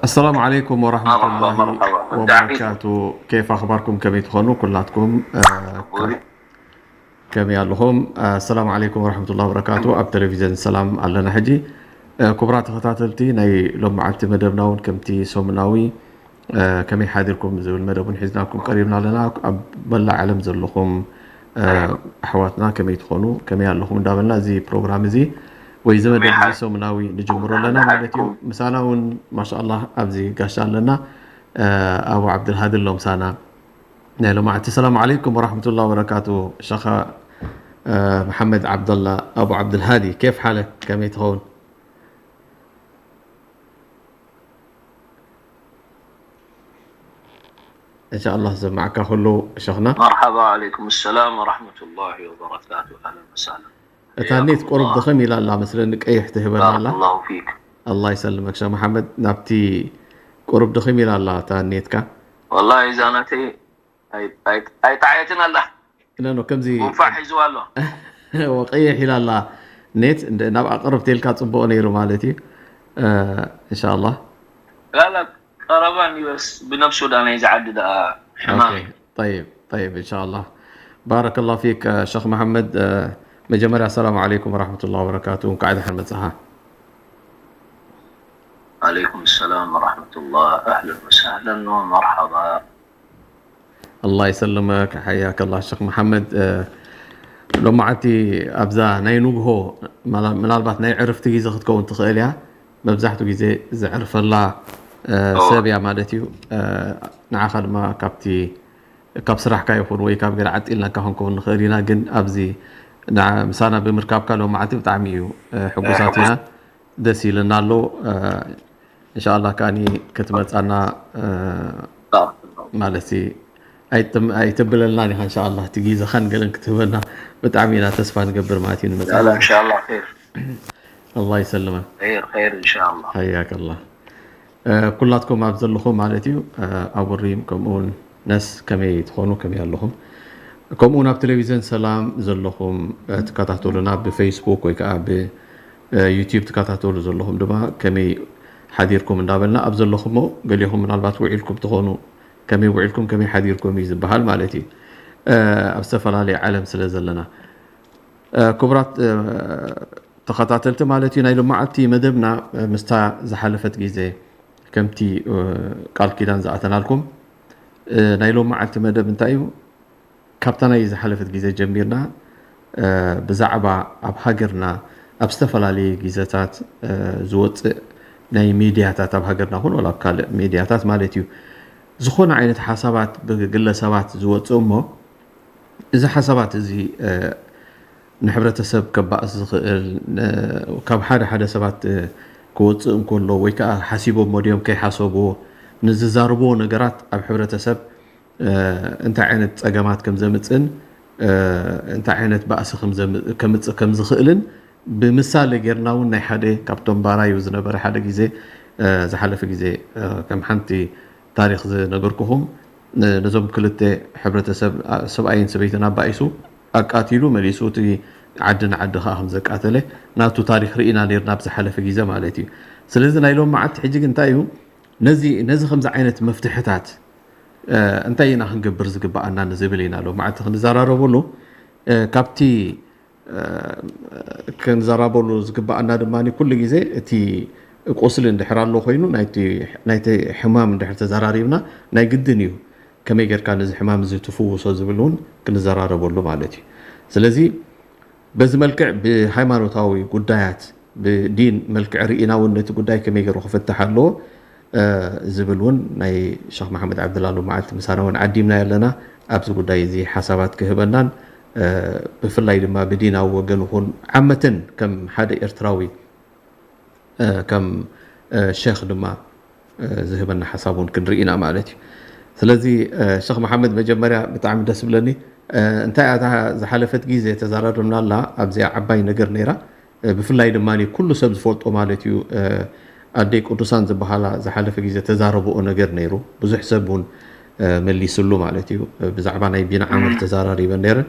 السلام عليكم ورحمة الله وبركاته. كيف أخباركم؟ ከመይ ትኾኑ ኩላትኩም? ከመይ ኣለኹም? السلام عليكم ورحمة الله وبركاته. ኣብ ቴሌቪዥን ሰላም ኣለና ሕጂ። ክቡራት ተኸታተልቲ ናይ ሎም መዓልቲ መደብና እውን ከምቲ ሰሙናዊ ከመይ ሓዲርኩም ዝብል መደብ እውን ሒዝናኩም ቀሪብና ኣለና። ኣብ መላእ ዓለም ዘለኹም ኣሕዋትና ከመይ ትኾኑ፣ ከመይ ኣለኹም እንዳበልና እዚ ፕሮግራም እዚ ወይ እዚ መደብ እዚ ሰሙናዊ ንጅምሮ ኣለና ማለት እዩ። ምሳና እውን ማሻኣላህ ኣብዚ ጋሻ ኣለና። ኣቡ ዓብድልሃዲ ኣሎ ምሳና ናይ ሎማዓቲ። ሰላም ዓለይኩም ወራሕመቱላሂ ወበረካቱ። ሸኻ መሓመድ ዓብደላ ኣቡ ዓብድልሃዲ፣ ኬፍ ሓለክ? ከመይ ትኸውን? እንሻኣላህ ዝሰማዕካ ኩሉ ሸኽና። መርሓባ ዓለይኩም ሰላም ወራሕመቱላሂ ወበረካቱ። ኣህለን ወሳህለን። እታ ኔት ቁሩብ ድኽም ኢላ ኣላ መስለኒ፣ ቀይሕ ትህበና ኣላ። ባረከላሁ ፊክ። ኣላህ ይሰልመክ ሸኽ መሓመድ። ናብቲ ቁሩብ ድኽም ኢላ ኣላ እታ ኔትካ። ወላሂ እዛ ናተይ ኣይ- ኣይ- ኣይጠዓየትን ኣላ። ኖ ኖ፣ ከምዚ ጉንፋዕ ሒዝዋ ኣሎ። ወቀይሕ ኢላ ኣላ ኔት። እንደ- ናብ ኣቅርብ ቴልካ ጽቡቅ ነይሩ ማለት እዩ። እንሻኣላህ። ላላ ቀረባ ኒበስ ብነብሱ ዳ ናይ ዝዓዲ ደኣ ሕማም። ኦኬ፣ ጠይብ ጠይብ፣ እንሻኣላህ። ባረከላሁ ፊክ ሸኽ መሓመድ። መጀመርያ ኣሰላሙ ዓለይኩም ወራሕመቱላሂ ወበረካቱ፣ እንኳዕ ደሓን መጻኻ። ዓለይኩም ሰላም ወራሕመቱላህ። ኣህለን ወሳህለን ወመርሓባ። ኣላህ ይሰልመክ፣ ሓያከላህ ሸኽ መሓመድ። ሎማዓቲ ኣብዛ ናይ ንግሆ ምናልባት ናይ ዕርፍቲ ግዜ ክትከውን ትኽእል እያ። መብዛሕትኡ ግዜ ዘዕርፈላ ሰብ እያ ማለት እዩ። ንዓኻ ድማ ካብቲ ካብ ስራሕካ ይኹን ወይ ካብ ገለ ዓጢልናካ ክንከውን ንኽእል ኢና፣ ግን ኣብዚ ምሳና ብምርካብካ ሎማዓቲ ብጣዕሚ እዩ ሕጉሳት ኢና። ደስ ኢልና ኣሎ። እንሻኣላህ ከኣኒ ክትመጻና ማለት ሲ ኣይትብለልናን ኢኻ። እንሻኣላህ እቲ ግዜኻን ገለን ክትህበና ብጣዕሚ ኢና ተስፋ ንገብር ማለት እዩ። ንመጻና እንሻኣላህ ኸይር። ኣላህ ይሰልመ። ኸይር ኸይር እንሻኣላህ። ሓያከላህ። ኩላትኩም ኣብ ዘለኹም ማለት እዩ። ኣቡሪም ከምኡውን ነስ ከመይ ትኾኑ፣ ከመይ ኣለኹም? ከምኡ ናብ ቴሌቪዝን ሰላም ዘለኹም ትከታተሉና ብፌስቡክ ወይ ከዓ ብዩቲዩብ ትከታተሉ ዘለኹም ድማ ከመይ ሓዲርኩም እንዳበልና ኣብ ዘለኹሞ፣ ገሊኹም ምናልባት ውዒልኩም ትኾኑ፣ ከመይ ውዒልኩም ከመይ ሓዲርኩም እዩ ዝበሃል ማለት እዩ። ኣብ ዝተፈላለየ ዓለም ስለ ዘለና ክቡራት ተኸታተልቲ ማለት እዩ። ናይ ሎማዓልቲ መደብና ምስታ ዝሓለፈት ግዜ ከምቲ ቃል ኪዳን ዝኣተናልኩም ናይ ሎማዓልቲ መደብ እንታይ እዩ? ካብታ ናይ ዝሓለፈት ግዜ ጀሚርና ብዛዕባ ኣብ ሃገርና ኣብ ዝተፈላለየ ግዜታት ዝወፅእ ናይ ሚድያታት ኣብ ሃገርና ኹን ወላ ኣብ ካልእ ሚድያታት ማለት እዩ ዝኾነ ዓይነት ሓሳባት ብግለሰባት ዝወፅእ እሞ እዚ ሓሳባት እዚ ንሕብረተሰብ ከባእስ ዝኽእል ካብ ሓደ ሓደ ሰባት ክወፅእ እንከሎ ወይ ከዓ ሓሲቦሞ ድዮም ከይሓሰብዎ ንዝዛርብዎ ነገራት ኣብ ሕብረተሰብ እንታይ ዓይነት ፀገማት ከም ዘምፅእን እንታይ ዓይነት ባእሲ ከምፅእ ከም ዝኽእልን ብምሳሌ ጌርና እውን ናይ ሓደ ካብቶም ባራዩ ዝነበረ ሓደ ግዜ ዝሓለፈ ግዜ ከም ሓንቲ ታሪኽ ዝነገርኩኹም ነዞም ክልተ ሕብረተሰብ ሰብኣይን ሰበይትን ኣባኢሱ ኣቃቲሉ መሊሱ እቲ ዓዲ ንዓዲ ከዓ ከም ዘቃተለ ናቱ ታሪኽ ርኢና ነርና ኣብ ዝሓለፈ ግዜ ማለት እዩ። ስለዚ ናይ ሎም መዓልቲ ሕጂ ግን እንታይ እዩ ነዚ ነዚ ከምዚ ዓይነት መፍትሕታት እንታይ ኢና ክንገብር ዝግበኣና ንዝብል ኢና ሎም መዓልቲ ክንዘራረበሉ ካብቲ ክንዘራበሉ ዝግበኣና ድማ ኩሉ ግዜ እቲ ቁስሊ እንድሕር ኣሎ ኮይኑ ናይቲ ሕማም እንድሕር ተዘራሪብና ናይ ግድን እዩ ከመይ ጌርካ ነዚ ሕማም እዚ ትፍውሶ ዝብል እውን ክንዘራረበሉ ማለት እዩ። ስለዚ በዚ መልክዕ ብሃይማኖታዊ ጉዳያት ብዲን መልክዕ ርኢና እውን ነቲ ጉዳይ ከመይ ገይሩ ክፍታሕ ኣለዎ ዝብል እውን ናይ ሸኽ መሓመድ ዓብድላ ሎም መዓልቲ ምሳና እውን ዓዲምና ኣለና። ኣብዚ ጉዳይ እዚ ሓሳባት ክህበናን ብፍላይ ድማ ብዲናዊ ወገን ይኹን ዓመትን ከም ሓደ ኤርትራዊ ከም ሸኽ ድማ ዝህበና ሓሳብ እውን ክንርኢ ኢና ማለት እዩ። ስለዚ ሸኽ መሓመድ መጀመርያ ብጣዕሚ ደስ ብለኒ። እንታይ እያ እታ ዝሓለፈት ግዜ ተዛራረብናላ ኣብዚኣ ዓባይ ነገር ነይራ። ብፍላይ ድማ ኩሉ ሰብ ዝፈልጦ ማለት እዩ። ኣደይ ቅዱሳን ዝበሃላ ዝሓለፈ ግዜ ተዛረብኦ ነገር ነይሩ። ብዙሕ ሰብ እውን መሊስሉ ማለት እዩ። ብዛዕባ ናይ ቢንዓመር ተዛራሪበን ነይረን፣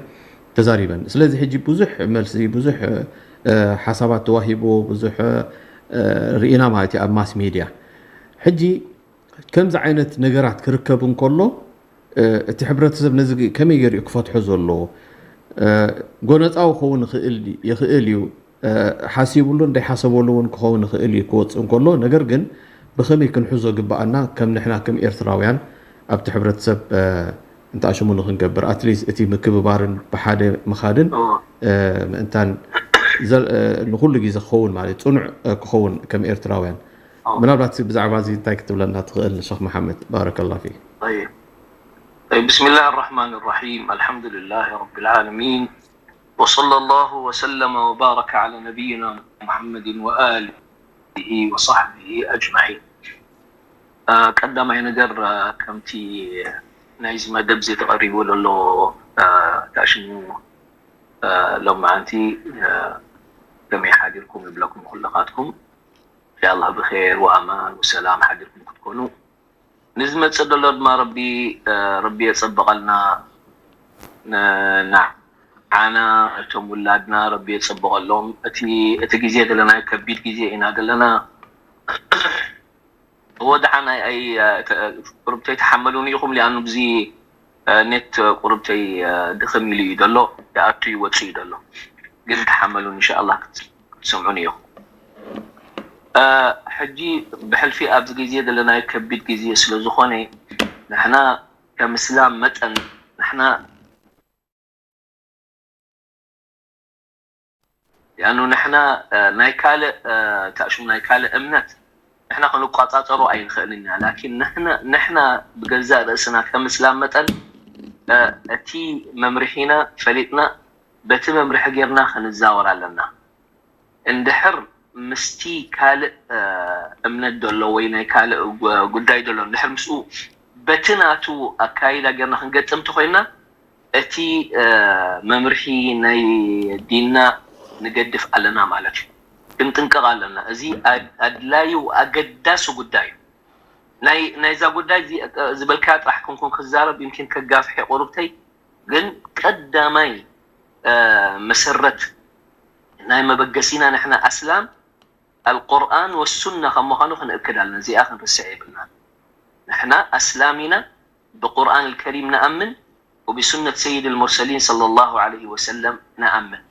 ተዛሪበን። ስለዚ ሕጂ ብዙሕ መልሲ፣ ብዙሕ ሓሳባት ተዋሂብዎ፣ ብዙሕ ርኢና ማለት እዩ ኣብ ማስ ሚድያ። ሕጂ ከምዚ ዓይነት ነገራት ክርከብ እንከሎ እቲ ሕብረተሰብ ነዚ ከመይ ገይሩ እዩ ክፈትሖ ዘለዎ? ጎነፃዊ ክኸውን ይኽእል እዩ። ሓሲቡሉ እንዳይሓሰበሉ እውን ክኸውን ይኽእል እዩ ክወፅእ እንከሎ። ነገር ግን ብኸመይ ክንሕዞ ግበኣና? ከም ንሕና ከም ኤርትራውያን ኣብቲ ሕብረተሰብ እንተኣሽሙ ንክንገብር፣ ኣትሊስት እቲ ምክብባርን ብሓደ ምኻድን ምእንታን ንኩሉ ግዜ ክኸውን ማለት ፅኑዕ ክኸውን ከም ኤርትራውያን። ምናልባት ብዛዕባ እዚ እንታይ ክትብለና ትኽእል ሸኽ መሓመድ? ባረከላ ፊክ። طيب طيب بسم الله الرحمن الرحيم الحمد لله رب العالمين وصلى الله وسلم وبارك على نبينا محمد وآله وصحبه أجمعين ቀዳማይ ነገር ከምቲ ናይዚ መደብ እዚ ተቐሪቡ ዘሎ ታሽሙ ሎማዓንቲ ከመይ ሓዲርኩም ይብለኩም ኩልኻትኩም ኢንሻላህ ብኸይር ወኣማን ወሰላም ሓዲርኩም ክትኮኑ ንዝመፅእ ዘሎ ድማ ረቢ ረቢ የፀበቐልና ንዓና እቶም ውላድና ረቢ የፀበቐሎም እቲ እቲ ግዜ ዘለናዮ ከቢድ ግዜ ኢና ዘለና እወ ደሓን ኣይ ኣይ ቁርብተይ ተሓመሉኒ ኢኹም ሊኣኑ ብዚ ኔት ቁርብተይ ድኽም ኢሉ እዩ ዘሎ ይኣቱ ይወፅእ እዩ ዘሎ ግን ተሓመሉኒ እንሻኣላ ክትሰምዑኒ ኢኹም ሕጂ ብሕልፊ ኣብዚ ግዜ ዘለናዮ ከቢድ ግዜ ስለ ዝኾነ ንሕና ከም እስላም መጠን ንሕና ያኑ ንሕና ናይ ካልእ ታሽሙ ናይ ካልእ እምነት ንሕና ክንቋጻጸሮ ኣይንኽእልን ኢና ላኪን ንሕና ብገዛእ ርእስና ከም እስላም መጠን እቲ መምርሒና ፈሊጥና በቲ መምርሒ ጌርና ክንዛወር ኣለና እንድሕር ምስቲ ካልእ እምነት ዘሎ ወይ ናይ ካልእ ጉዳይ ዘሎ እንድሕር ምስኡ በቲ ናቱ ኣካይዳ ጌርና ክንገጥም እንተኮይንና እቲ መምርሒ ናይ ዲንና ንገድፍ ኣለና ማለት እዩ። ክንጥንቀቕ ኣለና። እዚ ኣድላዩ ኣገዳሲ ጉዳይ እዩ። ናይ ናይዛ ጉዳይ ዝበልካያ ጥራሕ ክንኩን ክዛረብ ይምኪን ከጋፍሕ ቁሩብተይ ግን ቀዳማይ መሰረት ናይ መበገሲና ንሕና ኣስላም ኣልቁርኣን ወሱና ከም ምዃኑ ክንእክድ ኣለና። እዚኣ ክንርስዕ የብልና። ንሕና ኣስላም ኢና፣ ብቁርኣን ኣልከሪም ንኣምን ወብሱነት ሰይድ ኣልሙርሰሊን ሰለላሁ ዐለይሂ ወሰለም ንኣምን።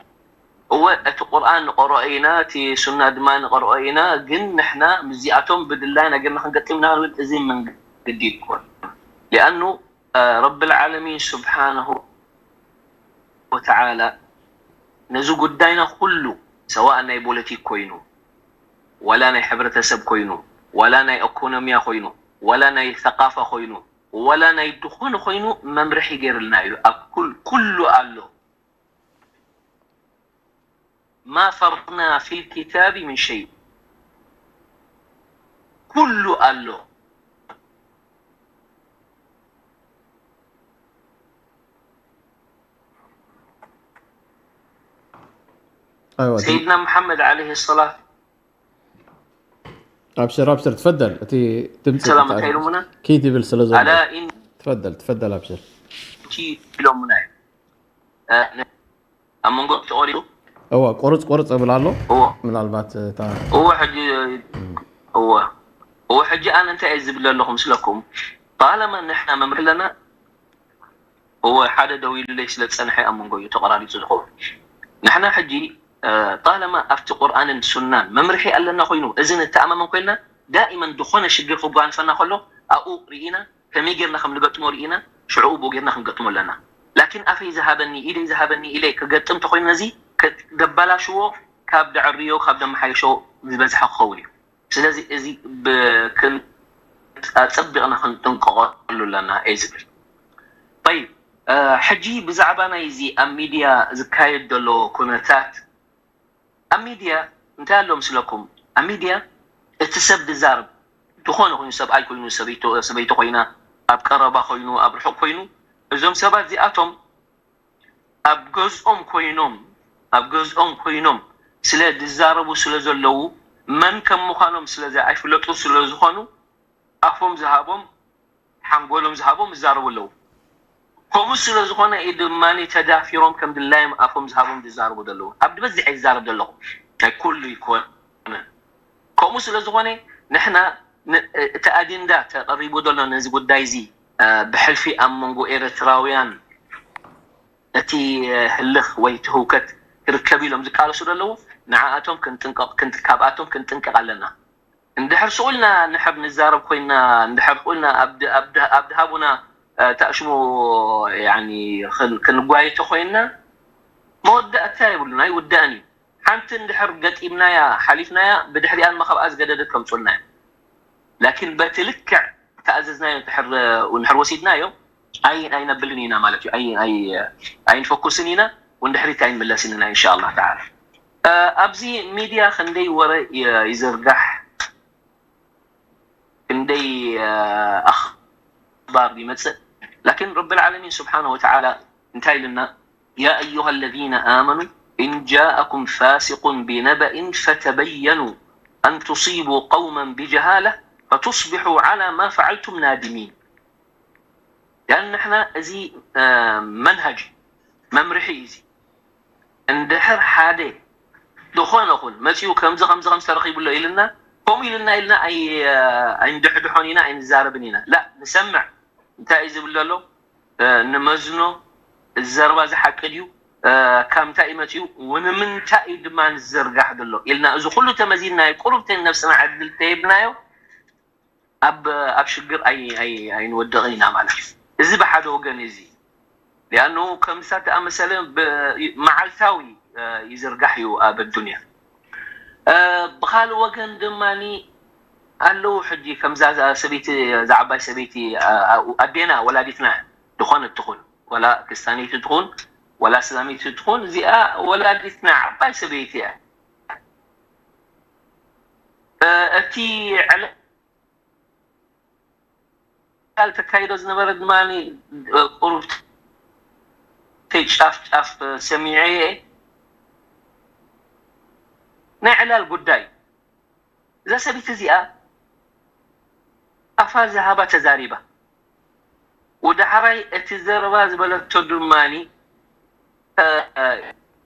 እወ እቲ ቁርኣን ንቐርኦ ኢና፣ እቲ ሱና ድማ ንቐርኦ ኢና፣ ግን ንሕና ምስዚኣቶም ብድላይና ጌርና ክንገጥም ኢና ክንብል እዚ መንገዲ ኣይኮነን። ሊኣኑ ረቢ ልዓለሚን ስብሓነሁ ወተዓላ ነዚ ጉዳይና ኩሉ ሰዋእ ናይ ቦለቲክ ኮይኑ ዋላ ናይ ሕብረተሰብ ኮይኑ ዋላ ናይ ኢኮኖሚያ ኮይኑ ዋላ ናይ ሰቃፋ ኮይኑ ዋላ ናይ ድኾነ ኮይኑ መምርሒ ገይርልና እዩ ኣብ ኩል ኩሉ ኣሎ ማ ፈርጥና ፊ ልኪታቢ ምን ሸይ ኩሉ ኣሎ أيوة. سيدنا محمد عليه الصلاة أبشر أبشر تفضل أتي تمسك سلامة كيلومنا كي تبل سلزم ألا إن تفضل تفضل أبشر كيلومنا أمون قلت أولي እዋ ቁርፅ ቁርፅ እብል ኣሎ እዎ ምናልባት እታ እዎ ሕጂ እዎ እዎ ሕጂ ኣነ እንታይ እየ ዝብል ኣለኹ ምስለኩም ጣለማ ንሕና መምርሒ ኣለና እዎ ሓደ ደው ኢሉለይ ስለ ዝፀንሐ ኣብ መንጎ እዩ ተቆራሪፁ ዝኸውን ንሕና ሕጂ ጣለማ ኣብቲ ቁርኣንን ሱናን መምርሒ ኣለና ኮይኑ እዚ ንተኣማመን ኮይንና ዳኢመን ዝኾነ ሽግር ክጓንፈና ከሎ ኣብኡ ርኢና ከመይ ጌርና ከም ንገጥሞ ርኢና ሽዑኡ ብኡ ጌርና ክንገጥሞ ኣለና ላኪን ኣፈይ ዝሃበኒ ኢደይ ዝሃበኒ ኢለ ክገጥም ተኮይኑ ነዚ ደባላሽዎ ካብ ደዕርዮ ካብ ደመሓየሾ ዝበዝሐ ክኸውን እዩ ስለዚ እዚ ኣፀቢቕና ክንጥንቀቐሉ ኣለና እየ ዝብል طيب ሕጂ ብዛዕባ ናይዚ ኣብ ሚድያ ዝካየድ ዘሎ ኩነታት ኣብ ሚድያ እንታይ ኣሎ ምስለኩም ኣብ ሚድያ እቲ ሰብ ዝዛረብ ዝኾነ ኮይኑ ሰብኣይ ኮይኑ ሰበይቲ ኮይና ኣብ ቀረባ ኮይኑ ኣብ ርሑቕ ኮይኑ እዞም ሰባት እዚኣቶም ኣብ ገዝኦም ኮይኖም ኣብ ገዝኦም ኮይኖም ስለ ዝዛረቡ ስለ ዘለዉ፣ መን ከም ምዃኖም ስለ ዘ-፣ ኣይፍለጡ ስለ ዝኾኑ፣ ኣፎም ዝሃቦም፣ ሓንጎሎም ዝሃቦም ይዛረቡ ኣለዉ። ከምኡ ስለ ዝኾነ እዩ ድማ ተዳፊሮም ከም ድላዮም ኣፎም ዝሃቦም ዝዛረቡ ዘለዉ። ኣብ ዝበዝሕ ይዛረብ ዘለኹ፣ ናይ ኩሉ ይኮነ። ከምኡ ስለ ዝኾነ ንሕና ን-፣ እቲ ኣጀንዳ ተቐሪቡ ዘሎ ነዚ ጉዳይ እዚ፣ እ፣ ብሕልፊ ኣብ መንጎ ኤርትራውያን እቲ፣ እ፣ ህልኽ ወይ እቲ ህውከት ክርከብ ኢሎም ዝቃለሱ ዘለዉ፣ ንዓኣቶም ክንጥንቀቕ፣ ክንጥ-፣ ካብኣቶም ክንጥንቀቕ ኣለና። እንድሕር ስቕ ኢልና ንሕር ንዛረብ ኮይና፣ እንድሕር ስቕ ኢልና ኣብ ድ-፣ ኣብ ድ-፣ ኣብ ድሃቡና፣ እ፣ ተኣሽሙ፣ ያኒ፣ ክን-፣ ክንጓየ ተኾይንና፣ መወዳእታ የብሉን፣ ኣይውዳእን እዩ። ሓንቲ እንድሕር ገጢምናያ፣ ሓሊፍናያ፣ ብድሕሪኣ ድማ ካብኣ ዝገደደት ከምጹልና እዮም። ላኪን በቲ ልክዕ ተኣዘዝናዮ እንድሕር፣ እንድሕር ወሲድናዮ፣ ኣይ-፣ ኣይነብልን ኢና ማለት እዩ። ኣይ-፣ ኣይ-፣ ኣይንፈኩስን ኢና፣ ወንድሕሪት ኣይንምለስን ኢና፣ ኢንሻ ኣላህ ተዓላ። እ፣ ኣብዚ ሚድያ ክንደይ ወረ ይ-፣ ይዝርጋሕ፣ ክንደይ፣ እ፣ ኣኽባር ይመጽእ። ላኪን ረብል ዓለሚን ስብሓነሁ ወተዓላ እንታይ ኢሉና? يا أيها الذين آمنوا إن جاءكم فاسق بنبأ فتبينوا أن تصيبوا قوما بجهالة فتصبحوا على ما فعلتم نادمين. ያን ንሕና እዚ፣ እ፣ መንሃጅ መምርሒ እዩ እዚ። እንድሕር ሓደ ዝኾነ ኹን መፂኡ ከምዚ፣ ከምዚ፣ ከምዚ ተረኺቡ ኣሎ ኢልና፣ ከምኡ ኢልና፣ ኢልና ኣይ-፣ ኣይንድሕድሖን ኢና፣ ኣይንዛረብን ኢና። ላ፣ ንሰምዕ። እንታይ እዩ ዝብል ዘሎ? እ፣ ንመዝኖ፣ እዚ ዘረባ እዚ ሓቂ ድዩ? እ፣ ካብ ምንታይ እዩ መፂኡ? ንምንታይ እዩ ድማ ዝዝርጋሕ ዘሎ? ኢልና እዚ ኩሉ ተመዚንናዮ፣ ቁሩብ ተን ነብስና ዕድል ተሂብናዮ፣ ኣብ፣ ኣብ ሽግር ኣይ-፣ ኣይ-፣ ኣይንወድቕን ኢና ማለት እዩ። እዚ ብሓደ ወገን እዩ እዚ። ሊኣኑ ከምዚ ዝኣመሰለ ብ-፣ መዓልታዊ፣ እ፣ ይዝርጋሕ እዩ ኣብ ኣዱንያ። እ፣ ብኻልእ ወገን ድማኒ ኣለዉ ሕጂ ከምዛ፣ እዛ ሰበይቲ፣ እዛ ዓባይ ሰበይቲ፣ እ፣ ኣዴና ወላዲትና ዝኾነት ትኹን፣ ወላ ክስታነይቲ ትኹን፣ ወላ እስላመይቲ ትኹን፣ እዚኣ ወላዲትና ዓባይ ሰበይቲ እያ። እ፣ እቲ ዕለ-፣ ዕላል ተካይዶ ዝነበረ ድማ ቁሩብ ጫፍ ጫፍ ሰሚዐ እየ። ናይ ዕላል ጉዳይ፣ እዛ ሰበይቲ እዚኣ ኣፋ ዝሃባ ተዛሪባ። ወዳሓራይ እቲ ዘረባ ዝበለቶ ድማኒ፣ እ፣ እ፣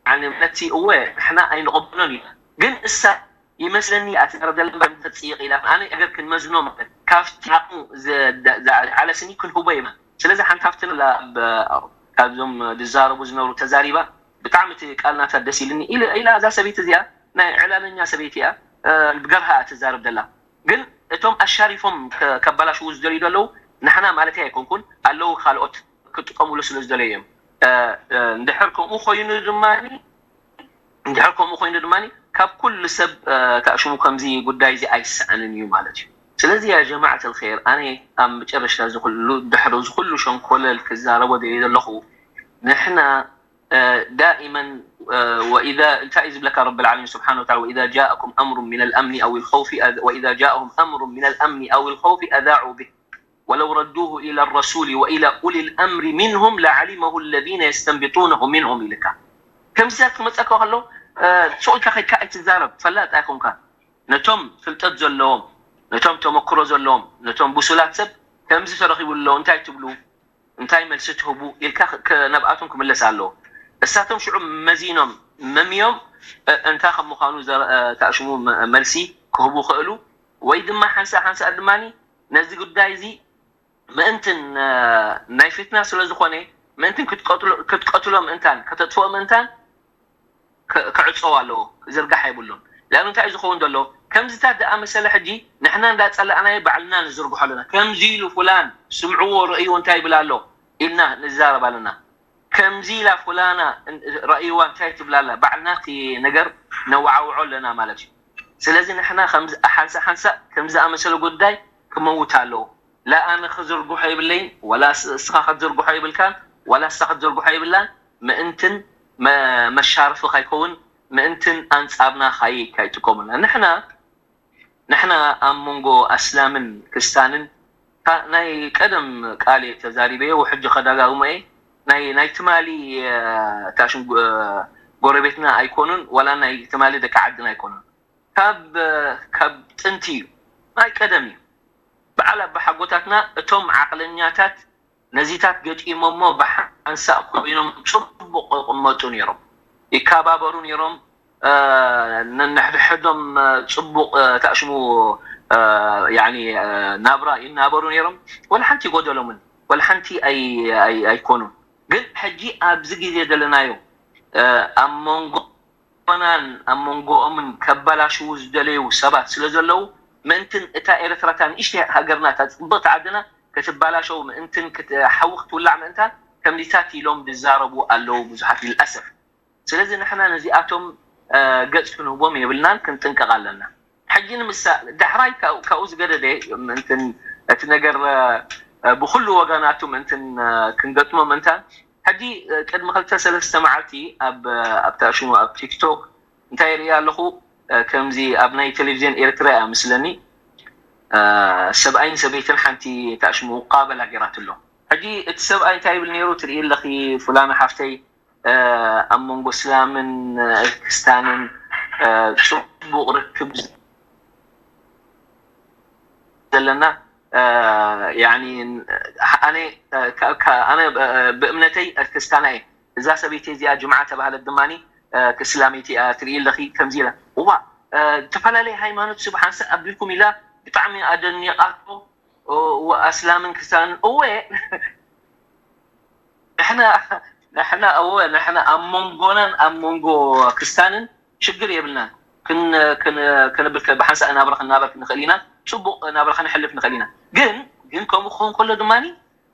ያኒ ነቲ እወ ንሕና ኣይንቕበሎን ኢና። ግን እሳ ይመስለኒ እያ ትዛረብ ዘላ እምበር ተጽይቕ ኢላ። ኣነ ነገር ክንመዝኖ ማለት ካብቲ ዓቕሙ ዘ-፣ ዘ-፣ ዝዓለስኒ ክንህቦ ኢና። ስለዚ ሓንቲ ሃፍትና ላ-፣ ብ-፣ ካብዞም ዝዛረቡ ዝነበሩ ተዛሪባ፣ ብጣዕሚ እቲ ቃል ናታ ደስ ኢልኒ ኢለ፣ ኢላ እዛ ሰበይቲ እዚኣ ናይ ዕላለኛ ሰበይቲ እያ፣ እ፣ ብገርሃ እያ ትዛረብ ዘላ። ግን እቶም ኣሻሪፎም ከ-፣ ከባላሽዉ ዝደልዩ ዘለዉ ንሕና ማለተይ ኣይኮንኩን፣ ኣለዉ ካልኦት ክጥቀሙሉ ስለ ዝደለዩ እዮም። እ፣ እ፣ እንድሕር ከምኡ ኮይኑ ድማኒ፣ እንድሕር ከምኡ ኮይኑ ድማኒ ካብ ኩሉ ሰብ፣ እ፣ ተኣሽሙ ከምዚ ጉዳይ እዚ ኣይሰኣንን እዩ ማለት እዩ። ስለዚ ያ ጀማዓት ኣልኸይር፣ ኣነ ኣብ መጨረሽታ እዚ ኩሉ፣ ድሕሪ እዚ ኩሉ ሸንኮለል ክዛረቦ ደልየ ዘለኹ፣ ንሕና እ፣ ዳኢመን፣ እ፣ ወኢዛ፣ እንታይ እዩ ዝብለካ ረብል ዓለሚን ስብሓነሁ ወተዓላ፣ وإذا جاءكم أمر من الأمن أو الخوف أذ-، وإذا جاءهم أمر من الأمن أو الخوف أذاعوا به ولو ردوه إلى الرسول وإلى أولي الأمر منهم لعلمه الذين يستنبطونه منهم ኢልካ። ከምዚ ክመፀካ ከሎ፣ እ፣ ሱቕ ኢልካ ከይድካ ኣይትዛረብ፣ ፈላጥ ኣይኮንካ። ነቶም ፍልጠት ዘለዎም፣ ነቶም ተመክሮ ዘለዎም፣ ነቶም ብሱላት ሰብ ከምዚ ተረኺቡ ኣሎ፣ እንታይ ትብሉ? እንታይ መልሲ ትህቡ ኢልካ ክ-፣ ክ-፣ ናብኣቶም ክምለስ ኣለዎ። እሳቶም ሽዑ መዚኖም መምዮም፣ እ-፣ እንታይ ከም ምዃኑ ዘ-፣ እ፣ ተኣሽሙ መ-፣ መልሲ ክህቡ ክእሉ፣ ወይ ድማ ሓንሳእ ሓንሳእ ድማኒ ነዚ ጉዳይ እዚ ምእንትን፣ እ፣ ናይ ፊትና ስለ ዝኾነ፣ ምእንትን ክትቀትሎ፣ ክትቀትሎ ምእንታን፣ ከተጥፍኦ ምእንታን፣ ክ-፣ ክዕጸው ኣለዎ፣ ክዝርጋሕ የብሉን። ለኣኑ እንታይ እዩ ዝኸውን ዘሎ? ከምዚታት ዝኣመሰለ ሕጂ ንሕና እንዳጸላእናዮ ባዕልና ንዝርግሖ ኣለና። ከምዚ ኢሉ ፍላን፣ ስምዕዎ፣ ርእይዎ እንታይ ይብል ኣሎ ኢልና ንዛረብ ኣለና። ከምዚ ኢላ ፍላና እን-፣ ርእይዋ እንታይ ትብል ኣላ? ባዕልና እቲ ነገር ነወዓውዖ ኣለና ማለት እዩ። ስለዚ ንሕና ከምዚ ሓንሳእ ሓንሳእ ከምዚ ዝኣመሰለ ጉዳይ ክመውት ኣለዎ። ላ ኣነ ክዝርግሖ የብለይን፣ ወላ ስ-፣ እስኻ ክትዝርግሖ የብልካን፣ ወላ እስኻ ክትዝርግሖ የብላን። ምእንትን መ-፣ መሻርፊ ካይከውን፣ ምእንትን ኣንጻርና ካይ-፣ ካይጥቀሙልና። ንሕና፣ ንሕና ኣብ መንጎ ኣስላምን ክስታንን፣ ካ-፣ ናይ ቀደም ቃል እየ ተዛሪበዮ፣ ሕጂ ከደጋግሞ እየ። ናይ፣ ናይ ትማሊ፣ እ፣ እታ ሽንጉ-፣ እ፣ ጎረቤትና ኣይኮኑን፣ ዋላ ናይ ትማሊ ደቂ ዓድና ኣይኮኑን። ካብ ካብ ጥንቲ እዩ፣ ናይ ቀደም እዩ። በዓል ኣባሓጎታትና እቶም ዓቕለኛታት ነዚታት ገጢሞሞ ብሓንሳእ ኮይኖም ጽቡቕ ይቕመጡ ነይሮም፣ ይከባበሩ ነይሮም። ነንሕድሕዶም ጽቡቕ ታሽሙ ናብራ ይናበሩ ነይሮም። ወላ ሓንቲ ይጎደሎምን፣ ወላ ሓንቲ ኣይኮኑን። ግን ሕጂ ኣብዚ ግዜ ዘለናዮ ኣብ መንጎ ናን ኣብ መንጎኦምን ከባላሽዉ ዝደለዩ ሰባት ስለ ዘለዉ፣ ምእንትን እታ ኤርትራ፣ እታ ንእሽተይ ሃገርና፣ እታ ጽብቕቲ ዓድና ክትባላሸው ምእንትን ሓዊ ክትውላዕ ምእንታን ከምዚታት ኢሎም ዝዛረቡ ኣለዉ ብዙሓት፣ ልልኣሰፍ። ስለዚ ንሕና ነዚኣቶም ገጽ ክንህቦም የብልናን፣ ክንጥንቀቕ ኣለና። ሕጂ ንምሳ ዳሕራይ ካብኡ ዝገደደ ምእንትን እቲ ነገር ብኩሉ ወገናቱ ምእንትን ክንገጥሞ ምእንታን፣ ሕጂ ቅድሚ ክልተ ሰለስተ መዓልቲ ኣብ ኣብታ ሽሙ ኣብ ቲክቶክ እንታይ ርእያ ኣለኹ፣ ከምዚ ኣብ ናይ ቴሌቪዝን ኤርትራ እያ ምስለኒ፣ ሰብኣይን ሰበይትን ሓንቲ ታሽሙ ውቃበላ ገይራትሎ። ሕጂ እቲ ሰብኣይ እንታይ ይብል ነይሩ ትርኢ ኣለኺ፣ ፉላና ሓፍተይ፣ ኣብ መንጎ እስላምን ክስታንን ጽቡቕ ርክብ ዘለና፣ ያኒ ኣነ ኣነ ብእምነተይ ክርስታና እየ። እዛ ሰበይቲ እዚኣ ጅምዓ ተባህለት ድማ እስላመይቲ እያ። ትርኢ ኣለኺ ከምዚ ኢላ፣ እዋ፣ ዝተፈላለየ ሃይማኖት ስብ ሓንሳእ ኣቢልኩም ኢላ ብጣዕሚ ኣደኒቓቶ። ኣስላምን ክርስታንን እወ ንሕና ንሕና እወ ንሕና ኣብ መንጎናን ኣብ መንጎ ክስታንን ሽግር የብልናን። ክንብል ብሓንሳእ ናብራ ክንናበር ንኽእል ኢና፣ ፅቡቕ ናብራ ከነሕልፍ ንኽእል ኢና። ግን ግን ከምኡ ክኸውን ከሎ ድማ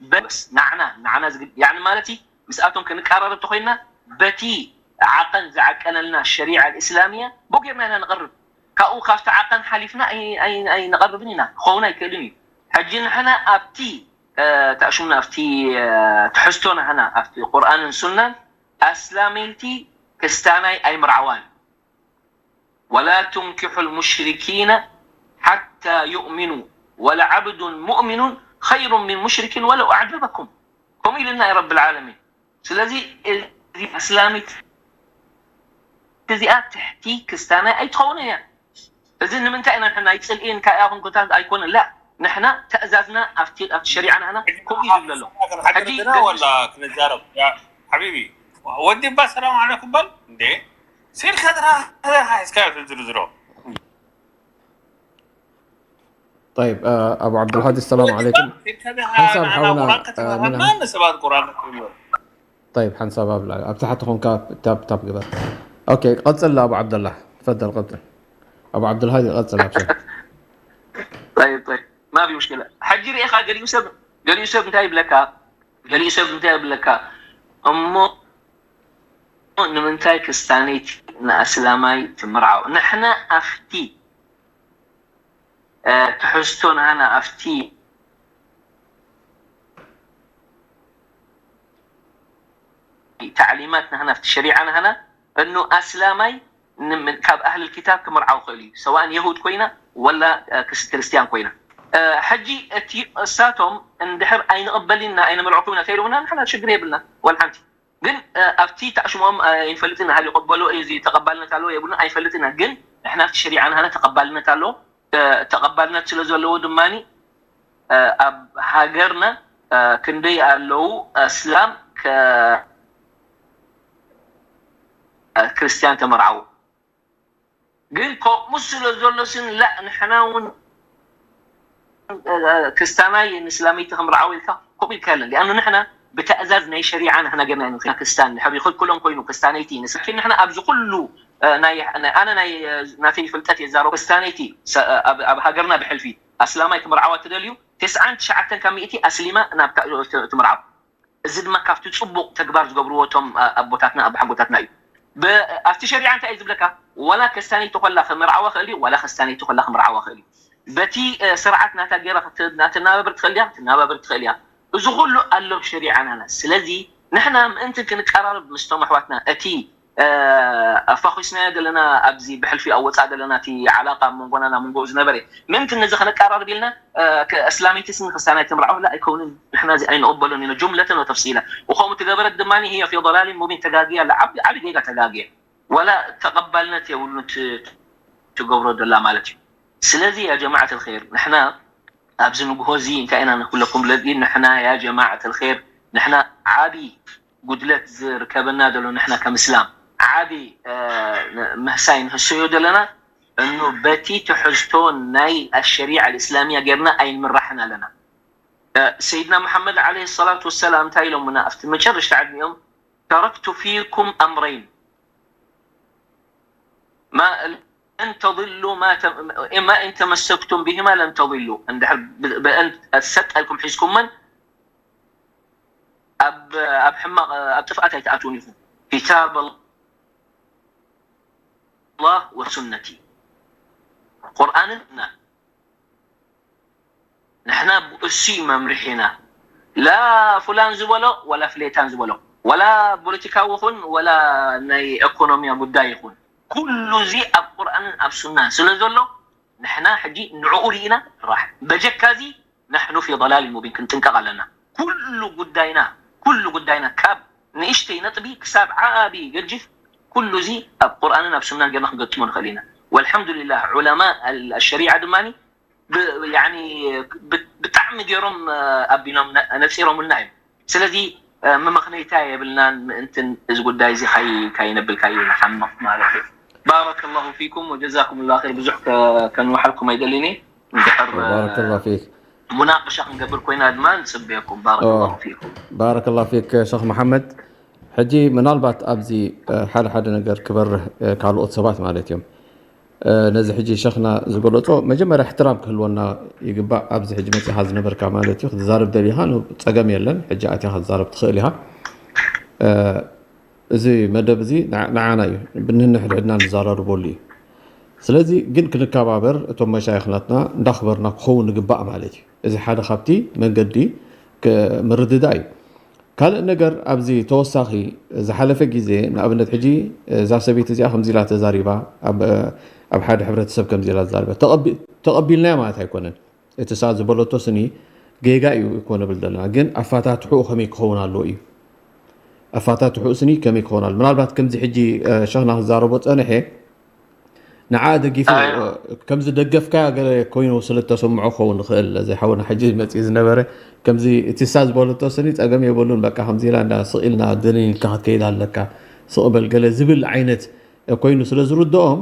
በስ ንዓና ንዓና ዝግድ ያኒ ማለት ምስኣቶም ክንቀራረብ ተኮይንና በቲ ዓቐን ዝዓቀነልና ሸሪዓ እስላሚያ ብኡ ጌርና ኢና ንቐርብ። ካብኡ ካብቲ ዓቐን ሓሊፍና ኣይንቐርብን ኢና፣ ክኸውን ኣይክእልን እዩ። ሕጂ ንሕና ኣብቲ ተኣሽሙና ኣብቲ ትሕዝቶ ናህና ኣብቲ ቁርኣንን ሱናን ኣስላመይቲ ክስታናይ ኣይምርዓዋን። ولا تنكحوا المشركين حتى يؤمنوا ولعبد مؤمن خير من مشرك ولو أعجبكم. ከምኡ ኢሉና እዩ ረብል ዓለሚን። ስለዚ እዚ ኣስላሚት እዚኣ ትሕቲ ክስታናይ ኣይትኸውን እያ። እዚ ንምንታይ ኢና ንሕና ኣይፅልኢን ካያ ክንኩታት ኣይኮነን ላ ንሕና ተእዛዝና ኣብቲ ኣብቲ ሸሪዓ ንሕና ከምኡ እዩ ዝብለሎ። ሕጂ ወላ ክንዛረብ ሓቢቢ ወዲ ባ ሰላም ዓለይኩም በል እንዴ ሲል ከድራ ሒዝካ ዝርዝሮ طيب ኣቡ ዓብዱልሃዲ ሰላም ዓለይኩም ሓንሳብ ሓውና ሰባት ቁርኣን طيب ሓንሳብ ኣብ ላዕሊ ኣብ ታሕቲ ኮንካ ታብ ታብ ግበር ኦኬ ቀጽል ኣቡ ዓብደላ ትፈደል ቀጽል ኣቡ ዓብዱልሃዲ ቀጽል ኣብሽር طيب طيب ما في مشكلة ሕጂ ርኢኻ ገሊኡ ሰብ ገሊኡ ሰብ እንታይ ይብለካ ገሊኡ ሰብ እንታይ ይብለካ እሞ ንምንታይ ክስታነይቲ ንኣስላማይ ትምርዓው ንሕና ኣብቲ ትሕዝቶ ናህና ኣብቲ ታዕሊማት ናህና ኣብቲ ሸሪዓ ናህና እኑ ኣስላማይ ካብ ኣህል ክታብ ክምርዓው ክእል እዩ ሰዋእን የሁድ ኮይና ወላ ክርስትያን ኮይና ሕጂ እቲ እሳቶም እንድሕር ኣይንቕበልን ኢና ኣይንምርዕኩም ኢና ተይልውና ንሕና ሽግር የብልና ወላ ሓንቲ ግን ኣብቲ ታሽሞም ኣይንፈልጥን ኢና ይቕበሎ እዚ ተቐባልነት ኣለዎ የብሉን ኣይንፈልጥን ኢና ግን ንሕና ኣብቲ ሸሪዓ ናህና ተቐባልነት ኣለዎ ተቐባልነት ስለ ዘለዎ ድማ ኣብ ሃገርና ክንደይ ኣለዉ ኣስላም ክርስትያን ተመርዓዉ ግን ከምኡ ስለ ዘሎ ስን ላ ንሕና እውን ክስታናይ ንእስላመይቲ ከምርዓው ኢልካ ከምኡ ኢልካ የለን ሊኣኑ ንሕና ብተእዛዝ ናይ ሸሪዓ ንሕና ገርና ኢና ንኽና ክስታን ድሕር ይኽልክሎም ኮይኑ ክስታነይቲ ንስኪ ንሕና ኣብዚ ኩሉ ናይ ኣነ ናይ ናተይ ፍልጠት የዛረቡ ክስታነይቲ ኣብ ሃገርና ብሕልፊ ኣስላማይ ክምርዓዋ ትደልዩ ተስዓን ትሽዓተን ካብ ሚእቲ ኣስሊማ ናብ ትምርዓው እዚ ድማ ካብቲ ጽቡቕ ተግባር ዝገብርዎ እቶም ኣቦታትና ኣቦሓጎታትና እዩ። ኣብቲ ሸሪዓ እንታይ እዩ ዝብለካ? ዋላ ከስታነይቲ ኮላ ክምርዓዋ ክእል እዩ፣ ዋላ ከስታነይቲ ኮላ ክምርዓዋ ክእል እዩ። በቲ ስርዓት ናታ ገይራ ናትናባብር ትኽእል እያ፣ ትናባብር ትኽእል እያ። እዚ ኩሉ ኣሎ ኣብ ሸሪዓ ናና። ስለዚ ንሕና ምእንቲ ክንቀራረብ ምስቶም ኣሕዋትና እቲ ኣፋኺስናዮ ዘለና ኣብዚ ብሕልፊ ኣብ ወፃእ ዘለና እቲ ዓላቃ ኣብ መንጎና ናብ መንጎኡ ዝነበረ ምእንቲ ነዚ ከነቀራርብ ኢልና እስላመይትስን ክርስትያናይትን ርዓው ላ ኣይከውንን። ንሕና እዚ ኣይንቕበሉን ኢና ጁምለተን ወተፍሲላ። ወከምኡ ትገበረት ድማ هي في ضلال مبين ተጋግያ ኣላ። ዓቢ ጌጋ ተጋግየ ወላ ተቐባልነት የብሉን ትገብሮ ደላ ማለት እዩ። ስለዚ ያ ጀማዓት ልር ንሕና ኣብዚ ንግሆ እዚ እንታይ ኢና ንክብለኩም ለዚ ንሕና ያ ጀማዓት ልር ንሕና ዓቢ ጉድለት ዝርከበና ዘሎ ንሕና ከም እስላም ዓቢ ምህሳይ ንህሰዮ ዘለና እኑ በቲ ትሕዝቶ ናይ ኣሸሪዓ ልእስላሚያ ጌርና ኣይንምራሕን ኣለና። ሰይድና መሓመድ ዓለይሂ ሰላቱ ወሰላም እንታይ ኢሎምና ኣብቲ መጨረሽታ ዕድሚኦም ተረክቱ ፊኩም ኣምረይን ማ ለን ተضሉ ማ ኢን ተመሰክቱም ብሂማ ለን ተضሉ እንድሕር ብአን ሰጥ ኣልኩም ሒዝኩመን ኣብ ኣብ ሕማቕ ኣብ ጥፍኣት ኣይትኣትውን ኢኹም። ኪታብ ኣላህ ወሱነቲ ቁርኣንን ና ንሕና ብእሱ መምርሒና ላ ፉላን ዝበሎ ወላ ፍሌታን ዝበሎ ወላ ፖለቲካዊ ይኹን ወላ ናይ ኤኮኖሚያ ጉዳይ ይኹን ኩሉ እዚ ኣብ ቁርኣንን ኣብ ሱናን ስለ ዘሎ ንሕና ሕጂ ንዕኡ ርኢና ራሕ በጀካ እዚ ናሕኑ ፊ ضላል ሙቢን ክንጥንቀቕ ኣለና። ኩሉ ጉዳይና ኩሉ ጉዳይና ካብ ንእሽተይ ነጥቢ ክሳብ ዓቢ ገጅፍ ኩሉ እዚ ኣብ ቁርኣንን ኣብ ሱናን ጌርና ክንገጥሞ ንኽእል ኢና። ወልሓምዱሊላህ ዑለማ ኣሸሪዓ ድማ ብጣዕሚ ገይሮም ኣቢኖም ነፂሮምልና እዮም። ስለዚ መመኽነይታ የብልናን ምእንትን እዚ ጉዳይ እዚ ካይነብል ካይንሓምቕ ማለት እዩ። ባረከላሁ ፊኩም ወጀዛኩም ላ ር ብዙሕ ከንውሓልኩም ኣይደልን። ድር ባረከላሁ ፊክ። ሙናቅሻ ክንገብር ኮይና ድማ ንፅበየኩም። ባረከላሁ ፊኩም። ባረከላሁ ፊክ ሸኽ መሓመድ። ሕጂ ምናልባት ኣብዚ ሓደ ሓደ ነገር ክበርህ ካልኦት ሰባት ማለት እዮም ነዚ ሕጂ ሸኽና ዝገለጾ መጀመርያ እሕትራም ክህልወና ይግባእ። ኣብዚ ሕጂ መጺኻ ዝነበርካ ማለት እዩ ክትዛረብ ደሊኻ ጸገም የለን። ሕጂ ኣትያ ክትዛረብ ትኽእል ኢኻ። እዚ መደብ እዚ ንዓና እዩ ብንንሕድሕድና ንዘራርበሉ እዩ። ስለዚ ግን ክንከባበር እቶም መሻይኽ ናትና እንዳኽበርና ክኸውን ንግባእ ማለት እዩ። እዚ ሓደ ካብቲ መንገዲ ምርድዳእ እዩ። ካልእ ነገር ኣብዚ ተወሳኺ ዝሓለፈ ግዜ ንኣብነት ሕጂ እዛ ሰበይቲ እዚኣ ከምዚ ኢላ ተዛሪባ ኣብ ሓደ ሕብረተሰብ ከምዚ ኢላ ተዛሪባ ተቐቢልናያ ማለት ኣይኮነን። እቲ ሳ ዝበለቶ ስኒ ጌጋ እዩ እኮ ንብል ዘለና ግን ኣፋታትሕኡ ከመይ ክኸውን ኣለዎ እዩ። ኣፋታትሕኡ ስኒ ከመይ ክኸውን ኣሎ ምናልባት ከምዚ ሕጂ ሸኽና ክዛረቦ ጸንሐ ንዓ ደጊፉ ከምዚ ደገፍካ ገለ ኮይኑ ስለ ተሰምዖ ክኸውን ይኽእል እዚ ሓውና ሕጂ መፅኡ ዝነበረ ከምዚ እቲ ሳ ዝበለቶ ስኒ ፀገም የብሉን በቃ ከምዚ ኢላ እንዳ ስቕ ኢልና ድንን ኢልካ ክትከይድ ኣለካ ስቕ በል ገለ ዝብል ዓይነት ኮይኑ ስለ ዝርድኦም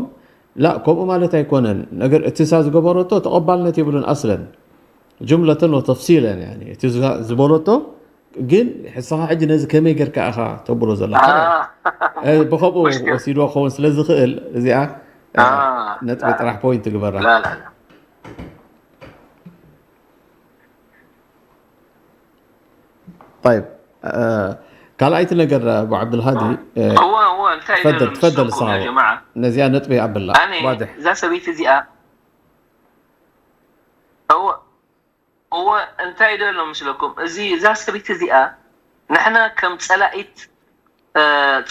ላ ከምኡ ማለት ኣይኮነን ነገር እቲ ሳ ዝገበረቶ ተቐባልነት የብሉን ኣስለን ጅምለተን ወተፍሲለን እቲ ዝበለቶ ግን ሕስኻ ሕጂ ነዚ ከመይ ጌርካ ኢኻ ተብሎ ዘለኻ ብኸምኡ ወሲድዎ ክኸውን ስለ ዝኽእል እዚኣ ነጥቢ ጥራሕ ፖይንት ግበራ طيب ካልኣይቲ ነገር ኣቡ ዓብዱልሃዲ ፈደል ፈደል ሰሃቦ ነዚኣ ነጥቢ ኣብላ ዋድሕ እዛ ሰበይቲ እዚኣ እወ እንታይ ዶ ኣሎ ምስለኩም? እዚ እዛ ሰበይቲ እዚኣ ንሕና ከም ጸላኢት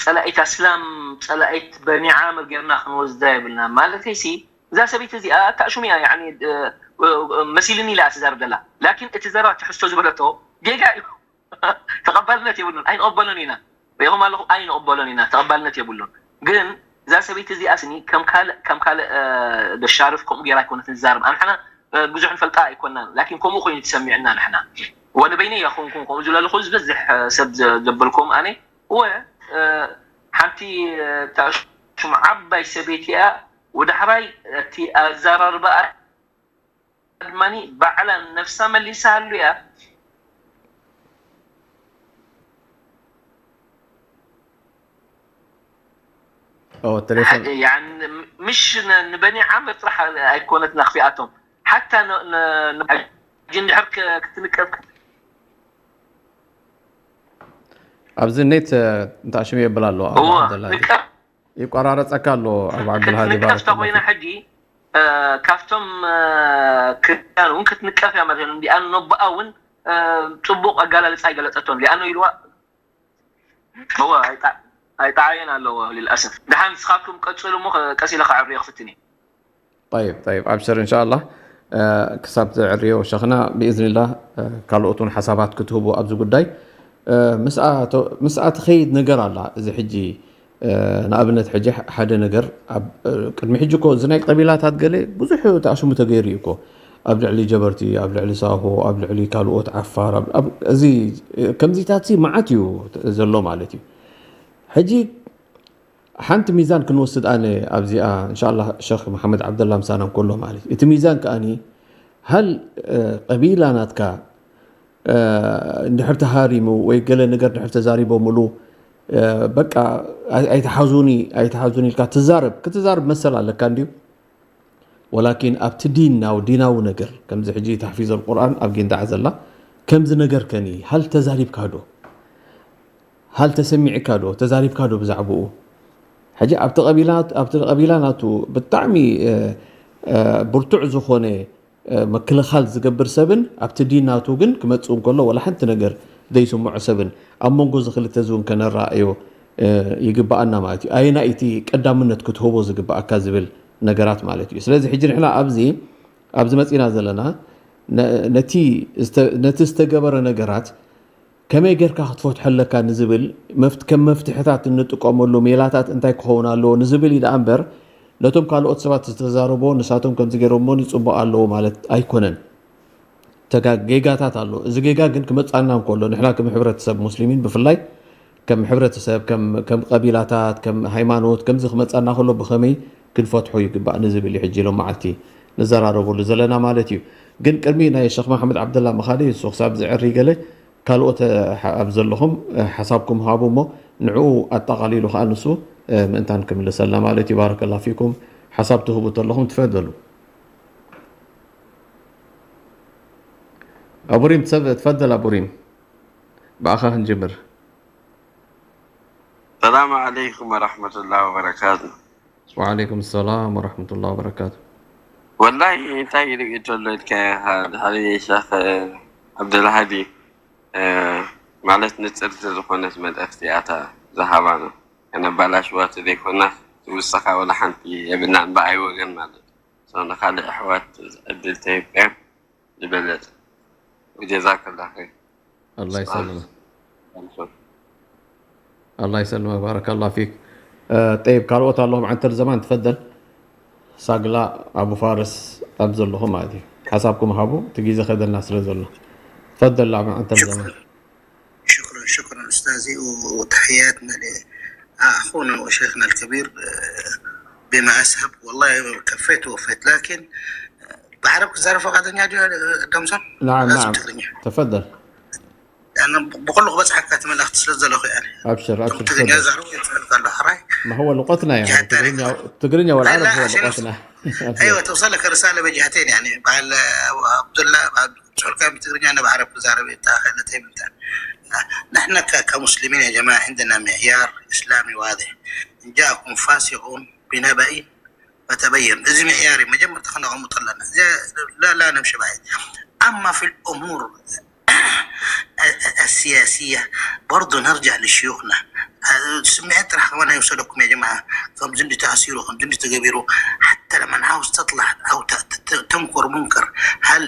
ጸላኢት ኣስላም ጸላኢት በኒ ዓምር ጌርና ክንወስዳ የብልና። ማለተይ ሲ እዛ ሰበይቲ እዚኣ ታእሹም እያ ያኒ መሲልኒ ኢላ ትዛረብ ዘላ። ላኪን እቲ ዘረባ ትሕዝቶ ዝበለቶ ጌጋ እዩ። ተቐባልነት የብሉን። ኣይንቐበሎን ኢና። ሪኢኹም ኣለኹም ኣይንቕበሎን ኢና ተቐባልነት የብሉን ግን እዛ ሰበይቲ እዚኣ ስኒ ከም ካልእ ከም ካልእ ደሻርፍ ከምኡ ጌራ ኣይኮነትን ትዛረብ ኣንሕና ብዙሕ ንፈልጣ ኣይኮናን ላኪን ከምኡ ኮይኑ ተሰሚዕና ንሕና ወንበይነይ ያኹንኩም ከምኡ ዝለልኹ ዝበዝሕ ሰብ ዘበልኩም ኣነ እወ ሓንቲ ታሽሙ ዓባይ ሰበይቲ እያ ወዳሕራይ እቲ ኣዛራርባኣ ድማ ባዕላ ነብሳ መሊሳሉ እያ። ቴሌፎን ምሽ ንበኒ ዓምር ጥራሕ ኣይኮነት ናክፊኣቶም ሓታ ጅን ድሕር ክትንቀፍ ኣብዚ ኔት እንታሽም የብል ኣሎ ይቆራረፀካ ኣሎ ኣብ ዓብዱልሃዲ ባረክ ኮይና ሕጂ ካብቶም ክርስቲያን እውን ክትንቀፍ እያ ማለት እዩ። ሊኣኑ ነቦኣ እውን ፅቡቕ ኣጋላልፃ ኣይገለፀቶን። ሊኣኑ ኢልዋ እወ ኣይጣ ኣይጠዓየን ኣለዎ ልልኣሰፍ። ደሓን ንስኻትኩም ቀጽሉ እሞ ቀስ ኢለ ከዕርዮ ክፍትን እየ። طيب طيب أبشر إن شاء الله ክሳብ ትዕርዮ ሸኽና ብኢዝኒላህ ካልኦት እውን ሓሳባት ክትህቡ ኣብዚ ጉዳይ ምስኣ ትኸይድ ነገር ኣላ። እዚ ሕጂ ንኣብነት ሕጂ ሓደ ነገር ቅድሚ ሕጂ እኮ እዚ ናይ ቀቢላታት ገለ ብዙሕ ተኣሽሙ ተገይሩ እዩ እኮ ኣብ ልዕሊ ጀበርቲ ኣብ ልዕሊ ሳሆ ኣብ ልዕሊ ካልኦት ዓፋር እዚ ከምዚታት ሲ መዓት እዩ ዘሎ ማለት እዩ። ሕጂ ሓንቲ ሚዛን ክንወስድ ኣነ ኣብዚኣ እንሻላ ሸክ መሓመድ ዓብደላ ምሳና እንከሎ ማለት እዩ። እቲ ሚዛን ከኣኒ ሃል ቀቢላ ናትካ እንድሕር ተሃሪሙ ወይ ገለ ነገር ድሕር ተዛሪቦምሉ በቃ ኣይትሓዙኒ ኣይትሓዙኒ ኢልካ ትዛረብ ክትዛረብ መሰል ኣለካ እንድዩ። ወላኪን ኣብቲ ዲናዊ ዲናዊ ነገር ከምዚ ሕጂ ታሕፊዝ ኣልቁርኣን ኣብ ጊንዳዕ ዘላ ከምዚ ነገር ከኒ ሃል ተዛሪብካ ዶ ሃል ተሰሚዕካ ዶ ተዛሪብካ ዶ ብዛዕባኡ? ሕጂ ኣብቲ ቀቢላ ናቱ ብጣዕሚ ብርቱዕ ዝኾነ ምክልኻል ዝገብር ሰብን ኣብቲ ዲን ናቱ ግን ክመፅእ እንከሎ ወላ ሓንቲ ነገር ዘይስምዖ ሰብን ኣብ መንጎ እዚ ክልተ እዚ እውን ከነረኣእዮ ይግበኣና ማለት እዩ። ኣየናይ እቲ ቀዳምነት ክትህቦ ዝግበኣካ ዝብል ነገራት ማለት እዩ። ስለዚ ሕጂ ንሕና ኣብዚ ኣብዚ መፂና ዘለና ነቲ ዝተገበረ ነገራት ከመይ ጌርካ ክትፈትሖ ኣለካ ንዝብል ከም መፍትሕታት እንጥቀመሉ ሜላታት እንታይ ክኸውን ኣለዎ ንዝብል እዩ ደኣ እምበር ነቶም ካልኦት ሰባት ዝተዛረብዎ ንሳቶም ከምዚ ገይሮሞ ንፅቡቕ ኣለዎ ማለት ኣይኮነን። ተጋ ጌጋታት ኣሎ። እዚ ጌጋ ግን ክመፃና እንከሎ ንሕና ከም ሕብረተሰብ ሙስሊሚን ብፍላይ ከም ሕብረተሰብ ከም ቀቢላታት ከም ሃይማኖት ከምዚ ክመፃና ከሎ ብኸመይ ክንፈትሖ ይግባእ ንዝብል እዩ ሕጂ ሎም መዓልቲ ንዘራረበሉ ዘለና ማለት እዩ። ግን ቅድሚ ናይ ሸክ መሓመድ ዓብደላ ምኻደይ እሱ ክሳብ ዝዕሪ ገለ ካልኦት ኣብ ዘለኹም ሓሳብኩም ሃቡ እሞ ንዕኡ ኣጠቓሊሉ ከዓ ንሱ ምእንታን ክምልሰልና ማለት እዩ። ባረከላ ፊኩም ሓሳብ ትህቡ ተለኹም ትፈደሉ። ኣቡሪም ትፈደል ኣቡሪም ብኣኻ ክንጅምር። ሰላም ዓለይኩም ወረሕመቱላሂ ወበረካቱ። وعليكم السلام ورحمة الله وبركاته. ወላሂ እንታይ ርእቶ ኣሎ ኢልካ ኢኻ ድሓሪ ሸኽ ዓብደልሃዲ ማለት ንፅርቲ ዝኾነት መልእኽቲ ኣታ ዝሃባና ከነባላሽዋ ተዘይኮና ትውስኻ ወላ ሓንቲ የብልናን ብኣይ ወገን ማለት ሰው ንኻልእ ኣሕዋት ዕድል ተሂብካዮም ዝበለጸ وجزاك الله خير. الله يسلمك. الله يسلمك بارك الله فيك. طيب ካልኦት ኣለኹም ዓንተር ዘማን ትፈደል ሳግላ ኣቡ ፋርስ ኣብ ዘለኹም ማለት እዩ ሓሳብኩም ሃቡ እቲ ግዜ ከደልና ስለ ዘሎ ትፈደል ዓንተር ዘማን شكرا شكرا أستاذي وتحياتنا لأخونا وشيخنا الكبير بما أسهب والله كفيت ووفيت لكن بعرف زعرف فقط يا دمسون نعم نعم تفضل أنا بقول لك بس حكيت من أخت سلزة لأخي يعني أبشر أبشر تقدر يزعروا يتفضل حراي ما هو لغتنا يعني تقرينيا والعرب هو لغتنا أيوة توصل لك رسالة بجهتين يعني بعد عبد الله بعد شو كان بتقرينيا أنا بعرف زعرف يتاخذ تيمتان نحن كمسلمين يا جماعة عندنا معيار إسلامي واضح إن جاءكم فاسق بنبأ فتبين እዚ معيار መጀመርታ ከነቐምጦ ኣለና لا لا نمشي بعيد أما في الأمور السياسية برضو نرجع لشيوخنا ስምዒት ጥራሕ ከማን ኣይውሰደኩም يا جماعة ከምዚ እንዲ ተኣሲሩ ከምዚ እንዲ ተገቢሩ حتى لما عاوز تطلع أو تنكر منكر هل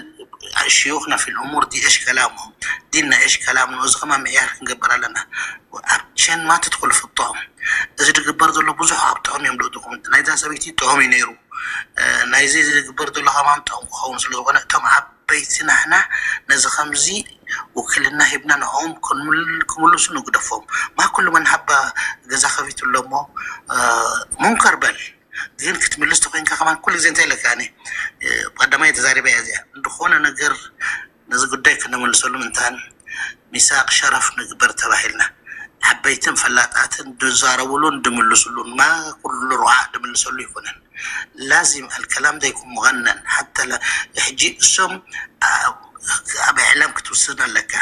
شيوخنا في الأمور دي إيش كلامهم ديننا إيش كلامنا እዚ ከማን معيار ክንገብር ኣለና عشان ما تدخل في الطعم እዚ ዝግበር ዘሎ ብዙሕ ኣብ ጥዑም እዮም ደድኹም ናይዛ ሰበይቲ ጥዑም እዩ ነይሩ ናይዚ ዝግበር ዘሎ ከማን ጥዑም ክኸውን ስለ ዝኾነ እቶም ዓበይቲ ናህና ነዚ ከምዚ ውክልና ሂብና ንዕኦም ክምልሱ ንግደፎም ማ ኩሉ መን ሃባ ገዛ ከፊቱ ኣሎ እሞ ሙንከር በል ግን ክትምልስ ተኮይንካ ከማን ኩሉ ግዜ እንታይ ኢለካ እኔ ቀዳማይ ተዛሪባ እያ እዚኣ እንደኾነ ነገር ነዚ ጉዳይ ክነመልሰሉ ምንታን ሚሳቅ ሸረፍ ንግበር ተባሂልና ዓበይትን ፈላጣትን ድዛረብሉን ድምልስሉን ማ ኩሉ ሩዓ ድምልሰሉ ይኮነን ላዚም ኣልከላም ዘይኩም ሙቀነን ሓተ ሕጂ እሶም ኣብ ዕላም ክትውስን ኣለካ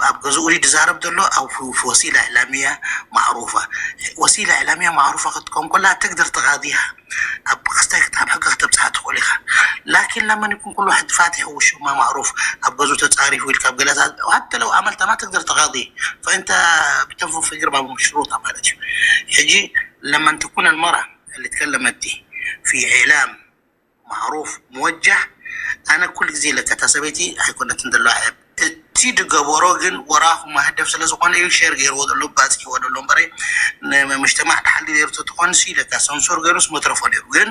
ኣብ ገዝኡ ድዛረብ ዘሎ ኣብ ወሲላ ዕላምያ ማዕሩፋ ወሲላ ዕላምያ ማዕሩፋ ክትኮን ኮላ ትግድር ተቃዲያ ኣብ ክስታይ ኣብ ሕጊ ከተብፅሓ ትኽእል ኢኻ ላኪን ለመን ይኩን ኩሉ ሕድ ፋትሕ ውሽማ ማዕሩፍ ኣብ ገዙ ተጻሪፉ ኢልካ ኣብ ገለታት፣ ሐተ ለው አመልተ ማ ትቅደር ተቃዲ፣ ፈእንተ ብተንፉ ፍግር ባቡ ሽሩጣ ማለት እዩ። ሕጂ ለመን ትኩን አልመራ اللي تكلمت في إعلام معروف موجه، ኣነ ኩሉ ግዜ ለካ እታ ሰበይቲ ኣይኮነትን ዘለዋ ዕብ፣ እቲ ድገበሮ ግን ወራኹ ማህደፍ ስለ ዝኾነ እዩ ሸር ገይርዎ ዘሎ ባፅሕዎ ዘሎ እምበረ ንመጅተማዕ ተሓሊ ገይሩ ተትኾንሲ ለካ ሰንሶር ገይሩስ መትረፎ ነይሩ። ግን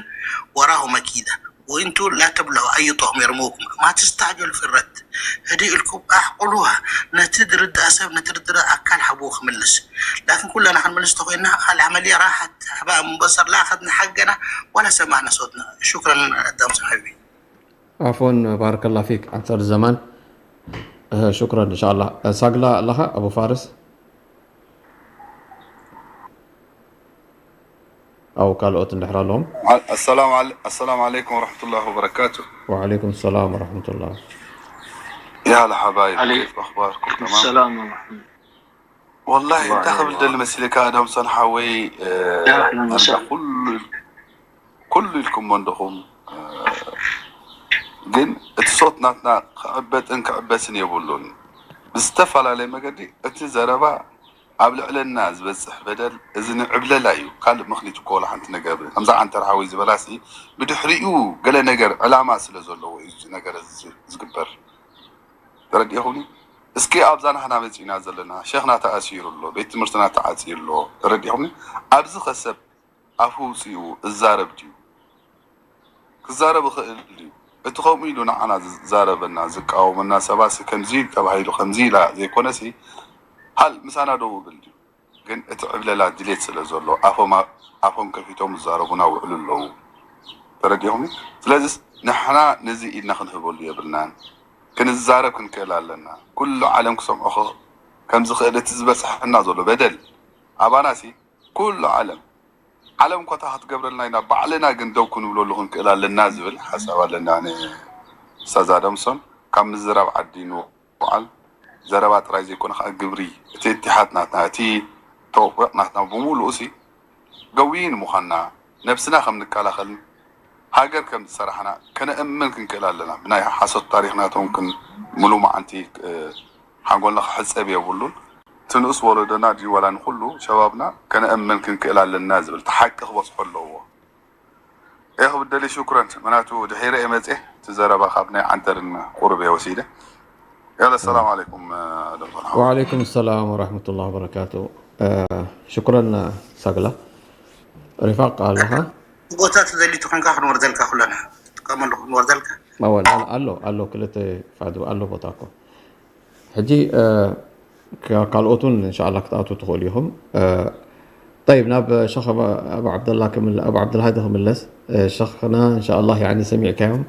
ወራኹ መኪዳ ወኢንቱ ላ ተብልዑ ኣይጦም የርመውኩም ማ ትስታዕጀሉ ፊረት ህዲ ኢልኩም ኣዕቁሉሃ። ነቲ ድርዳእ ሰብ ነቲ ድርዳእ ኣካል ሓብዎ ክምልስ ላኪን ኩለና ክንምልስ ተኮይና ካልእ ዓመልያ ራሓት ኣሕባእ ምንበሰር ላኸት ንሓገና ወላ ሰማዕና ሶትና። ሹክረን ኣዳም ሰሓቢ። عفوا بارك الله فيك أنصار الزمان. شكرا إن شاء الله. ሳግላ ኣለኻ ኣቡ ፋርስ? ኣው ካልኦት እንድሕር ኣለዎም። السلام علي... السلام عليكم ورحمة الله وبركاته. وعليكم السلام ورحمة الله. يا هلا حبايب، كيف أخباركم؟ تمام؟ السلام ورحمة والله انت خبل دل مسلك آدم صنحاوي. يا أهلا وسهلا. ኩሉ ኩሉ ኢልኩም መንድኹም። ግን እቲ ሶት ናትና ክዕበጥን ክዕበስን የብሉን። ብዝተፈላለየ መገዲ እቲ ዘረባ ኣብ ልዕለና ዝበፅሕ በደል እዚ ንዕብለላ እዩ። ካልእ ምክኒት እኮ ወላ ሓንቲ ነገር የብልን። ከምዛ ዓንተር ሓወይ ዝበላሲ ብድሕሪኡ ገለ ነገር ዕላማ ስለ ዘለዎ እዩ እዚ ነገር እዚ ዝግበር። ተረዲእኹምኒ? እስኪ ኣብዛ ናህና መፂእና ዘለና ሸኽና ተኣሲሩ ኣሎ፣ ቤት ትምህርትና ተዓፅዩ ኣሎ። ተረዲእኹምኒ? ኣብዚ ኸሰብ ኣፉ ውፅኡ እዛረብ ድዩ? ክዛረብ ይኽእል ድዩ? እቲ ከምኡ ኢሉ ንዓና ዝዛረበና ዝቃወመና ሰባሲ ከምዚ ተባሂሉ ከምዚ ኢላ ዘይኮነሲ ሃል ምሳና ደው እብል ድዩ? ግን እቲ ዕብለላ ድሌት ስለ ዘሎ ኣፎም ኣፎም ከፊቶም ዝዛረቡና ውዕሉ ኣለዉ። ተረዲኹም? ስለዚስ ንሕና ነዚ ኢድና ክንህበሉ የብልናን። ክንዛረብ ክንክእል ኣለና። ኩሉ ዓለም ክሰምዖ ከም ዝኽእል እቲ ዝበፅሐና ዘሎ በደል ኣባናሲ ኩሉ ዓለም ዓለም ኮታ ክትገብረልና ኢና ባዕልና ግን ደው ክንብለሉ ክንክእል ኣለና ዝብል ሓሳብ ኣለና። ንእስታዝ ኣደምሶን ካብ ምዝራብ ዓዲ ንውዓል ዘረባ ጥራይ ዘይኮነ ከዓ ግብሪ እቲ እቲሓት ናትና እቲ ተወቂቕ ናትና ብምሉኡ ሲ ገውይን ምዃንና ነብስና ከም ንከላኸልን ሃገር ከም ዝሰራሕና ከነእምን ክንክእል ኣለና። ብናይ ሓሶት ታሪክ ናቶም ክን ሙሉ መዓንቲ ሓንጎልና ክሕፀብ የብሉን። እቲ ንኡስ ወለዶና ድዩ ዋላ ንኩሉ ሸባብና ከነእምን ክንክእል ኣለና ዝብል እቲ ሓቂ ክበፅሖ ኣለዎ። እየ ክብደሊ ሹክረን ምናቱ ድሒረ እየ መፅየ እቲ ዘረባ ካብ ናይ ዓንተርን ቁሩብ እየ ወሲደ። ያለ ሰላም ዓለይኩም ዶክተር ሓወ። وعليكم السلام ورحمة الله وبركاته. ሽኩረን ሳግላ ሪፋቅ ኣለኻ? ቦታ ተደሊቱ ኮንካ ክንወርደልካ ኩለና ትጥቀመሉ ክንወርደልካ ኣወል ኣሎ ኣሎ ክልተ ፋዱ ኣሎ ቦታ እኮ ሕጂ ካልኦት እውን እንሻላ ክትኣትዉ ትኽእሉ ኢኹም። ጠይብ ናብ ሸኽ ኣቡ ዓብደላ ክምለ- ኣቡ ዓብደልሃዲ ክምለስ። ሸኽና እንሻላ ያኒ ሰሚዕካዮም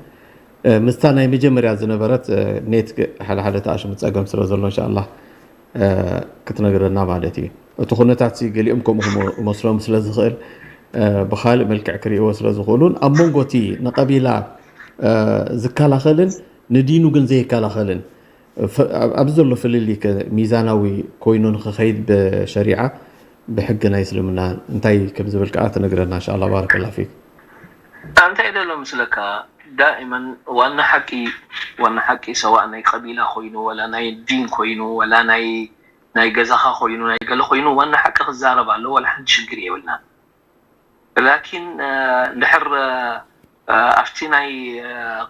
ምስታ ናይ መጀመርያ ዝነበረት ኔት ሓደሓደ ተኣሽሙ ፀገም ስለ ዘሎ እንሻላ ክትነግረና ማለት እዩ። እቲ ኩነታት ሲ ገሊኦም ከምኡ ክመስሎም ስለ ዝኽእል ብካልእ መልክዕ ክርእይዎ ስለ ዝኽእሉን ኣብ መንጎ እቲ ንቀቢላ ዝከላኸልን ንዲኑ ግን ዘይከላኸልን ኣብዚ ዘሎ ፍልልይ ከ ሚዛናዊ ኮይኑ ንክኸይድ ብሸሪዓ ብሕጊ ናይ እስልምና እንታይ ከም ዝብል ከዓ ትነግረና እንሻላ ባረከላ ፊክ። እንታይ ደሎ ምስለካ ዳእመን ዋና ሓቂ ዋና ሓቂ ሰዋእ ናይ ቀቢላ ኮይኑ ወላ ናይ ዲን ኮይኑ ወላ ናይ ናይ ገዛኻ ኮይኑ ናይ ገለ ኮይኑ ዋና ሓቂ ክዛረብ ኣሎ ወላ ሓንቲ ሽግር የብልና። ላኪን እንድሕር ኣብቲ ናይ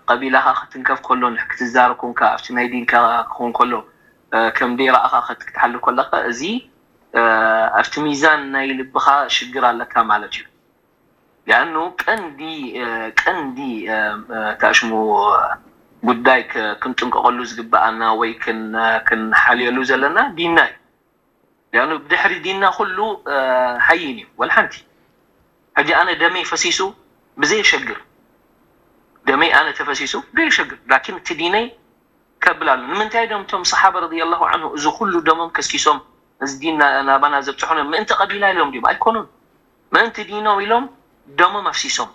ቀቢላኻ ክትንከፍ ከሎ ክትዛረብ ኮንካ ኣብቲ ናይ ዲንካ ክኾን ከሎ ከም ደይረኣኻ ክትሓልፍ ከለካ እዚ ኣብቲ ሚዛን ናይ ልብኻ ሽግር ኣለካ ማለት እዩ። ሊኣኑ ቀንዲ ቀንዲ ታሽሙ ጉዳይ ክንጥንቀቀሉ ዝግበኣና ወይ ክንሓልየሉ ዘለና ዲንና እዩ። ሊኣኑ ብድሕሪ ዲንና ኩሉ ሓይን እዩ ወላ ሓንቲ። ሕጂ ኣነ ደመይ ፈሲሱ ብዘየሸግር ደመይ ኣነ ተፈሲሱ ብዘየሸግር ላኪን እቲ ዲነይ ከብል ኣሎ። ንምንታይ ዶም እቶም ሰሓባ ረዲየላሁ ዓንሁ እዚ ኩሉ ደሞም ከስኪሶም እዚ ዲን ናባና ዘብፅሑና ምእንቲ ቀቢላ ኢሎም ድዮም? ኣይኮኑን። ምእንቲ ዲኖም ኢሎም ደሞም ኣፍሲሶም።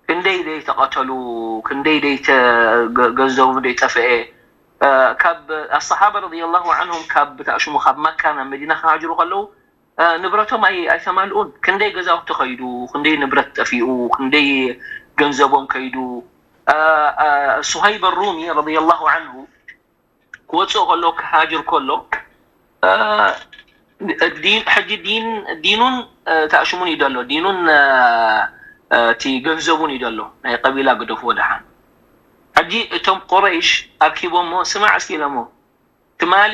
ክንደይ ደይ ተቐተሉ፣ ክንደይ ደይ ገንዘቦም ደይ ጠፍአ። ካብ ኣሰሓባ ረዲየላሁ ዓንሁም ካብ ብታእሽሙ ካብ መካ ናብ መዲና ክሃጅሩ ከለዉ ንብረቶም ኣይተማልኡን። ክንደይ ገዛውቲ ከይዱ፣ ክንደይ ንብረት ጠፊኡ፣ ክንደይ ገንዘቦም ከይዱ። ሱሀይብ ሩሚ ረዲየላሁ ዓንሁ ክወፅእ ከሎ ክሃጅር ከሎ ዲኑን ታእሽሙን እዩ ደሎ፣ ዲኑን እቲ ገንዘቡን እዩ ደሎ። ናይ ቀቢላ ግደፍዎ ደሓን። ሕጂ እቶም ቁረይሽ ኣርኪቦሞ ስማዕ እስኪ ኢሎሞ ትማሊ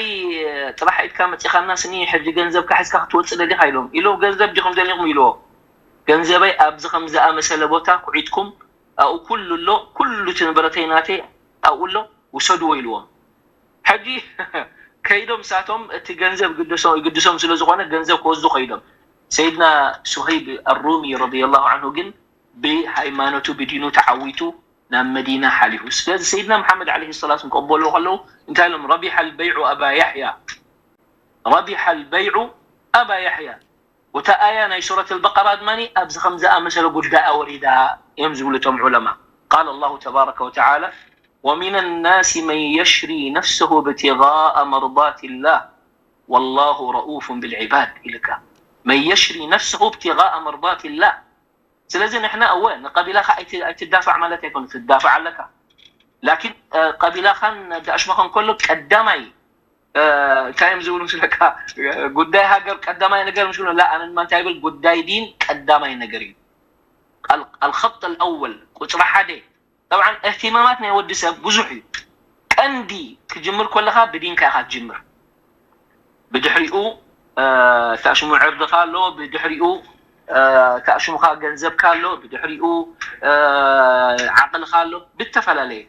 ጥራሕ ኢድካ መፂኻና ስኒ ሕጂ ገንዘብካ ሒዝካ ክትወፅእ ደሊኻ ኢሎም ኢሎም ገንዘብ ዲኹም ደሊኹም ኢልዎ። ገንዘበይ ኣብዚ ከም ዝኣመሰለ ቦታ ኩዒትኩም ኣብኡ ኩሉ ኣሎ፣ ኩሉ እቲ ንብረተይ ናተይ ኣብኡ ኣሎ፣ ውሰድዎ ኢልዎም። ሕጂ ከይዶም ሳቶም እቲ ገንዘብ ግድሶም ስለ ዝኾነ ገንዘብ ክወስዱ ከይዶም። ሰይድና ሱሀይብ ኣሩሚ ረዲየላሁ ዓንሁ ግን ብሃይማኖቱ ብዲኑ ተዓዊቱ ናብ መዲና ሓሊፉ። ስለዚ ሰይድና መሓመድ ዓለይሂ ሰላቱ ክቕበልዎ ከለዉ እንታይ ኢሎም? ረቢሐ ልበይዑ ኣባ ያሕያ፣ ረቢሐ ልበይዑ ኣባ ያሕያ። ወታ ኣያ ናይ ሱረት ኣልበቀራ ድማ ኣብዚ ከም ዝኣመሰለ ጉዳይ ኣወሪዳ እዮም ዝብሉ እቶም ዑለማ። ቃል ኣላሁ ተባረከ ወተዓላ ወሚን ናሲ መን የሽሪ ነፍሰሁ ብትጋኣ መርዳት ላህ ወላሁ ረኡፉን ብልዕባድ ኢልካ። መን የሽሪ ነፍሰሁ ብትጋኣ መርዳት ላህ ስለዚ ንሕና እወ ንቀቢላኻ ኣይትዳፋዕ ማለት ኣይኮነ ትዳፋዕ ኣለካ ላኪን ቀቢላኻን ዳእሽማኻን ከሎ ቀዳማይ እንታይ እዮም ዝብሉ ምስለካ ጉዳይ ሃገር ቀዳማይ ነገር ምስሉ ላ ኣነ ድማ እንታይ ይብል ጉዳይ ዲን ቀዳማይ ነገር እዩ الخط الأول ቁፅሪ ሓደ طبعا اهتمامات ናይ ወዲ ሰብ ብዙሕ እዩ ቀንዲ ክጅምር ከለኻ ብዲንካ ኢኻ ትጅምር ብድሕሪኡ ታሽሙ ዕርድኻ ኣሎ ብድሕሪኡ ታሽሙኻ ገንዘብካ ኣሎ ብድሕሪኡ ዓቕልኻ ኣሎ ብተፈላለየ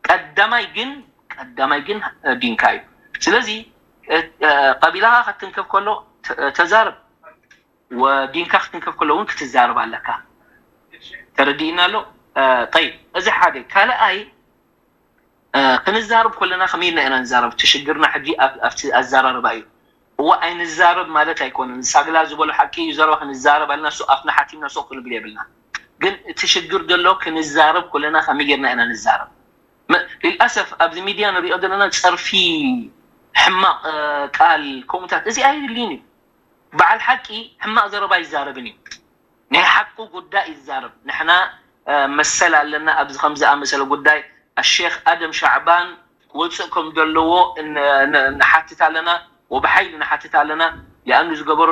ቀዳማይ ግን ቀዳማይ ግን ዲንካ እዩ ስለዚ ቀቢላኻ ክትንከፍ ከሎ ተዛርብ ወዲንካ ክትንከፍ ከሎ እውን ክትዛርብ ኣለካ ተረዲእና ኣሎ ጠይብ እዚ ሓደ ካልኣይ ክንዛረብ ከለና ከመይ ኢልና ኢና ንዛረብ እቲ ሽግርና ሕጂ ኣብቲ ኣዘራርባ እዩ እዋ ኣይንዛረብ ማለት ኣይኮነን ሳግላ ዝበሎ ሓቂ እዩ ዘረባ ክንዛረብ ኣለና ሱ ኣፍና ሓቲምና ሱ ክንብል የብልና ግን እቲ ሽግር ዘሎ ክንዛረብ ከለና ከመይ ጌርና ኢና ንዛረብ للأسف ኣብዚ ሚድያ ንሪኦ ዘለና ፀርፊ ሕማቕ ቃል ከምኡታት እዚ ኣይድልይን እዩ በዓል ሓቂ ሕማቕ ዘረባ ኣይዛረብን እዩ ናይ ሓቁ ጉዳይ ይዛረብ ንሕና መሰል ኣለና ኣብዚ ከም ዝኣመሰለ ጉዳይ ኣሼክ ኣደም ሻዕባን ክወፅእ ከም ዘለዎ ንሓትት ኣለና ወብሓይሊ ንሓትት ኣለና ሊኣኑ ዝገበሮ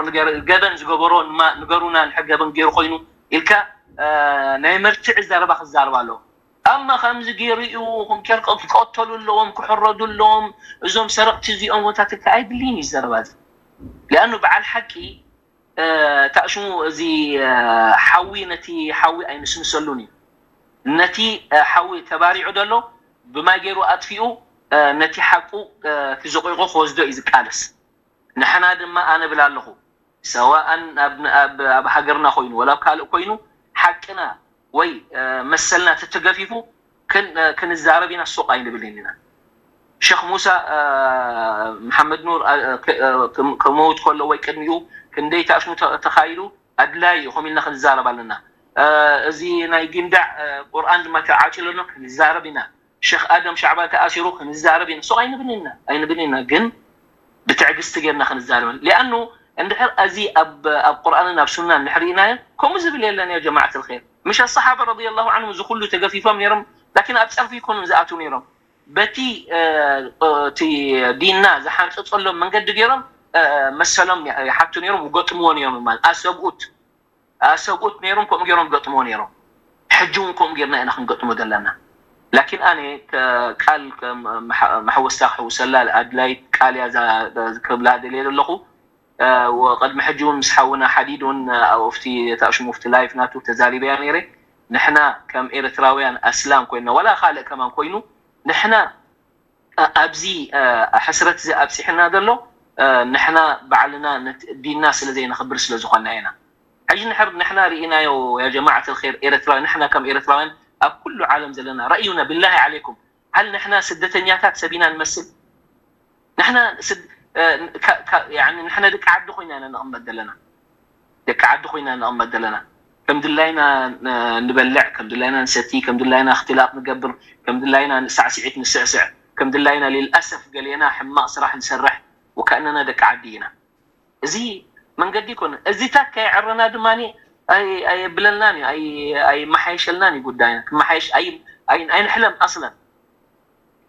ገበን ዝገበሮ ንገሩና ንሕገበን ገይሩ ኮይኑ ኢልካ ናይ መርትዒ ዘረባ ክዛረብ ኣለዎ ኣማ ከምዚ ገይሩ እዩ ክምኬር ክቀተሉ ኣለዎም ክሕረዱ ኣለዎም እዞም ሰረቅቲ እዚኦም ወታትካ ኣይድልይን እዩ ዘረባ እዚ ሊኣኑ በዓል ሓቂ ታእሽሙ እዚ ሓዊ ነቲ ሓዊ ኣይንስንሰሉን እዩ ነቲ ሓዊ ተባሪዑ ዘሎ ብማይ ገይሩ ኣጥፊኡ ነቲ ሓቁ ክዘቂቆ ክወስዶ እዩ ዝቃለስ ንሕና ድማ ኣነ ብል ኣለኹ ሰዋእን ኣብ ሃገርና ኮይኑ ወላ ኣብ ካልእ ኮይኑ ሓቅና ወይ መሰልና ተተገፊፉ ክንዛረብ ኢና ሱቕ ኣይንብልን ኢና ሸክ ሙሳ መሓመድ ኑር ክመውት ከሎ ወይ ቅድሚኡ ክንደይ ታእሽሙ ተኻይዱ ኣድላይ እዩ ከም ኢልና ክንዛረብ ኣለና እዚ ናይ ጊንዳዕ ቁርኣን ድማ ተዓጭለሎ ክንዛረብ ኢና ሸክ ኣደም ሻዕባን ተኣሲሩ ክንዛረብ ኢና ሱቕ ኣይንብልን ኢና ኣይንብልን ኢና ግን ብትዕግስቲ ጌርና ክንዛረብ ሊኣኑ እንድሕር እዚ ኣብ ኣብ ቁርኣንን ኣብ ሱናን ንሕርኢናዮ ከምኡ ዝብል የለን ያ ጀማዓት ልኸይር ምሽ ኣሰሓባ ረዲየላሁ ዓንሁ እዚ ኩሉ ተገፊፎም ነይሮም ላኪን ኣብ ፀርፊ ይኮኑን ዝኣትዉ ነይሮም በቲ እቲ ዲንና ዝሓንፀፀሎም መንገዲ ገይሮም መሰሎም ይሓቱ ነይሮም ይገጥምዎ ነይሮም ማለት ኣሰብኡት ኣሰብኡት ነይሮም ከምኡ ገይሮም ይገጥምዎ ነይሮም ሕጂ እውን ከምኡ ጌርና ኢና ክንገጥሞ ዘለና ላኪን ኣነ ቃል መሓወስታ ክሕውሰላ ኣድላይት ቃል እያ ክብላ ደልየ ዘለኹ ወቅድሚ ሕጂ እውን ምስ ሓውና ሓዲድ እውን ኣብቲ ታእሽሙ ኣብቲ ላይፍ ናቱ ተዛሪበያ ነይረ ንሕና ከም ኤርትራውያን ኣስላም ኮይና ወላ ካልእ ከማን ኮይኑ ንሕና ኣብዚ ሕስረት እዚ ኣብፂሕና ዘሎ ንሕና ባዕልና ዲንና ስለ ዘይነኽብር ስለ ዝኾና ኢና ሕጂ ንሕር ንሕና ርኢናዮ ያ ጀማዓት ልኸይር ኤርትራውያን ንሕና ከም ኤርትራውያን ኣብ ኩሉ ዓለም ዘለና ረእዩና ብላሂ ዓለይኩም ሃል ንሕና ስደተኛታት ሰብ ኢና ንመስል ንሕና ንሕና ደቂ ዓዲ ኮይና ኢና ንቕመጥ ዘለና ደቂ ዓዲ ኮይና ንቕመጥ ዘለና ከም ድላይና ንበልዕ ከም ድላይና ንሰቲ ከም ድላይና እክትላጥ ንገብር ከም ድላይና ንሳዕስዒት ንስዕስዕ ከም ድላይና ልልኣሰፍ ገሌና ሕማቕ ስራሕ ንሰርሕ ወካእነና ደቂ ዓዲ ኢና እዚ መንገዲ ይኮነ እዚታት ከይዕረና ድማ ኣይ ኣየብለልናን እዩ፣ ኣይ ኣይመሓየሸልናን እዩ ጉዳይና። ክመሓየሽ ኣይ ኣይ ኣይንሕለም ኣስለን።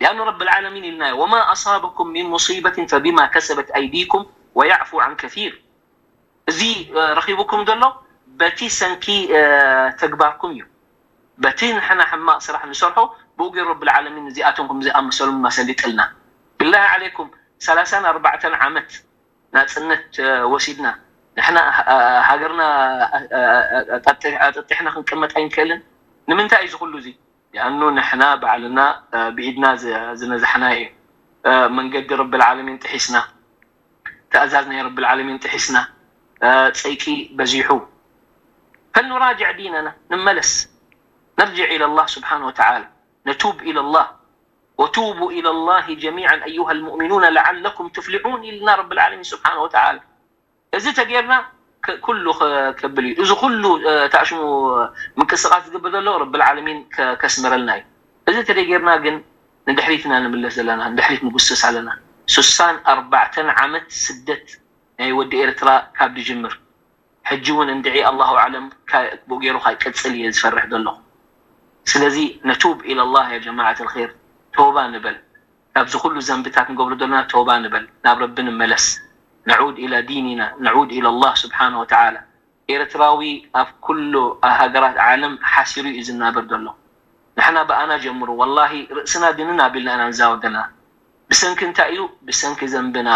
لأن رب العالمين ኢልና እዩ፣ وما أصابكم من مصيبة فبما كسبت أيديكم ويعفو عن كثير። እዚ እ፣ ረኺቡኩም ዘሎ በቲ ሰንኪ እ፣ ተግባርኩም እዩ። በቲ ንሕና ሕማቕ ስራሕ ንሰርሖ ብኡ ገይሩ ረብል ዓለሚን እዚኣቶም ከም ዝኣመሰሎም ማሰሊጥልና። ብላሂ ዓለይኩም ሰላሳን ኣርባዕተን ዓመት ናጽነት እ፣ ወሲድና ንሕና እ፣ ሃገርና እ፣ እ፣ ኣጠጢ- ኣጠጢሕና ክንቅመጥ ኣይንክእልን። ንምንታይ እዩ እዚ ኩሉ እዚ? ያኑ ንሕና ባዕልና እ፣ ብኢድና ዝ- ዝነዛሕና እዩ። እ፣ መንገዲ ረብል ዓለሚን ጥሒስና፣ ትእዛዝ ናይ ረብል ዓለሚን ጥሒስና፣ እ፣ ጸይቂ በዚሑ። فلنراجع ديننا، ንመለስ፣ نرجع إلى الله سبحانه وتعالى، نتوب إلى الله، وتوبوا إلى الله جميعا أيها المؤمنون لعلكم تفلحون ኢልና ረብል ዓለሚን ስብሓነ ወተዓላ። እዚ ተጌርና ክ- ኩሉ ኸ- ከብል እዩ። እዚ ኩሉ እ፣ ታሽሙ ምንቅስቃስ ዝግበር ዘሎ ረብል ዓለሚን ከ- ከስምረልና እዩ። እዚ ተደጌርና ግን ንድሕሪትና ንምለስ ዘለና፣ ንድሕሪት ንጉስስ ኣለና። ሱሳን ኣርባዕተን ዓመት ስደት ናይ ወዲ ኤርትራ ካብ ድጅምር ሕጂ እውን እንድዒ ኣላሁ ኣዕለም ካ- ብኡ ገይሩ ካይቅጽል እየ ዝፈርሕ ዘለኹ። ስለዚ ነቱብ ኢለላህ ያ ጀማዓት ልኸይር፣ ተውባ ንበል። ካብዚ ኩሉ ዘንብታት ንገብሮ ዘለና ተውባ ንበል፣ ናብ ረቢ ንመለስ። ነዑድ ኢላ ዲኒና፣ ነዑድ ኢለላህ ስብሓነ ወተዓላ። ኤርትራዊ ኣብ ኩሉ ሃገራት ዓለም ሓሲሩ እዩ ዝናበር ዘሎ። ንሕና ብኣና ጀምሩ፣ ወላሂ ርእስና ድንን ኣቢልና ኢና ንዛወር ዘለና። ብሰንኪ እንታይ እዩ? ብሰንኪ ዘንብና፣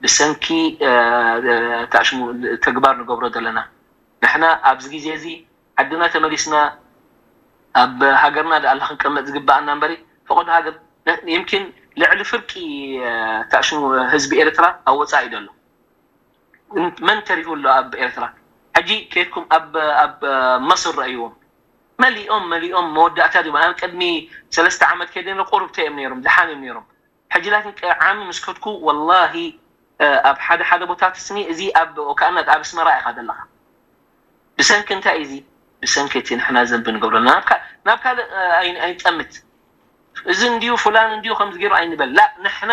ብሰንኪ እ፣ እ፣ ታሽሙ ተግባር ንገብሮ ዘለና። ንሕና ኣብዚ ግዜ እዚ ዓድና ተመሊስና ኣብ ሃገርና ደኣ ክንቀመጥ ዝግባኣና እምበሪ ፈቐዶ ሃገር ነ- يمكن ልዕሊ ፍርቂ እ፣ ታሽሙ ህዝቢ ኤርትራ ኣብ ወጻኢ እዩ ዘሎ። መን ተሪፉ ኣሎ ኣብ ኤርትራ? ሕጂ ከይድኩም ኣብ ኣብ መስር ረእይዎም። መሊኦም መሊኦም መወዳእታ ድዮም ኣብ ቅድሚ ሰለስተ ዓመት ከይደ ቁሩብ እዮም ነይሮም፣ ድሓን እዮም ነይሮም። ሕጂ ላኪን ዓሚ ምስ ከድኩ ወላሂ ኣብ ሓደ ሓደ ቦታት ስኒ እዚ ኣብ ወካእነት ኣብ ኣስመራ ኢኻ ዘለኻ። ብሰንኪ እንታይ እዚ? ብሰንኪ እቲ ንሕና ዘንቢ ንገብረና ናብ ካልእ ኣይንጠምት። እዚ እንዲዩ ፍላን እንዲዩ ከምዚ ገይሩ ኣይንበል ላ ንሕና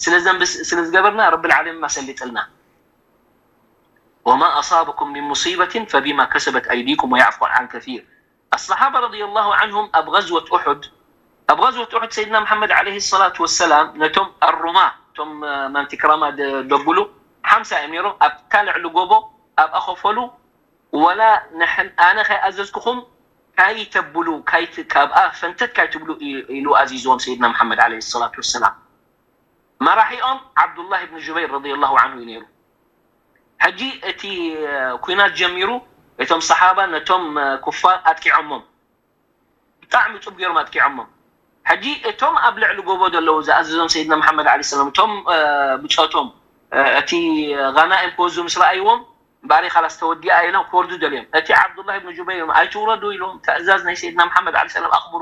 ስለ ዘንቢ ስለ ዝገበርና ረብል ዓለሚን ኣሰሊጥልና። وما أصابكم من مصيبة فبما كسبت أيديكم ويعفو عن كثير. الصحابة رضي الله عنهم ኣብ غزوة أحد ኣብ غزوة أحد سيدنا محمد عليه الصلاة والسلام ነቶም الرماة እቶም ማንቲ ክራማ ደብሉ ሓምሳ እዮም ነይሮም ኣብታ ልዕሊ ጎቦ ኣብኣ ኸፈሉ ወላ ንሕን ኣነ ከይኣዘዝኩኹም ካይተብሉ ካብኣ ፈንተት ካይትብሉ ኢሉ ኣዚዝዎም سيدنا محمد عليه الصلاة والسلام። መራሒኦም ዓብዱላህ ብን ጁበይር ረዲየላሁ ዓንሁ እዩ ነይሩ። ሕጂ እቲ ኩናት ጀሚሩ እቶም ሰሓባ ነቶም ኩፋር ኣጥቂዖሞም ብጣዕሚ ፁብ ገይሮም ኣጥቂዖሞም። ሕጂ እቶም ኣብ ልዕሊ ጎቦ ዘለዉ ዝኣዘዞም ሰይድና መሓመድ ዓለ ሰላም እቶም ብፆቶም እቲ غنائم ክወዙ ምስ ረኣይዎም እምበኣር ካላስ ተወዲኣ ኢሎም ክወርዱ ደልዮም። እቲ ዓብዱላህ ብን ጁበይር ኣይትውረዱ ኢሎም ትእዛዝ ናይ ሰይድና መሓመድ ዓለ ሰላም ኣኽብሩ።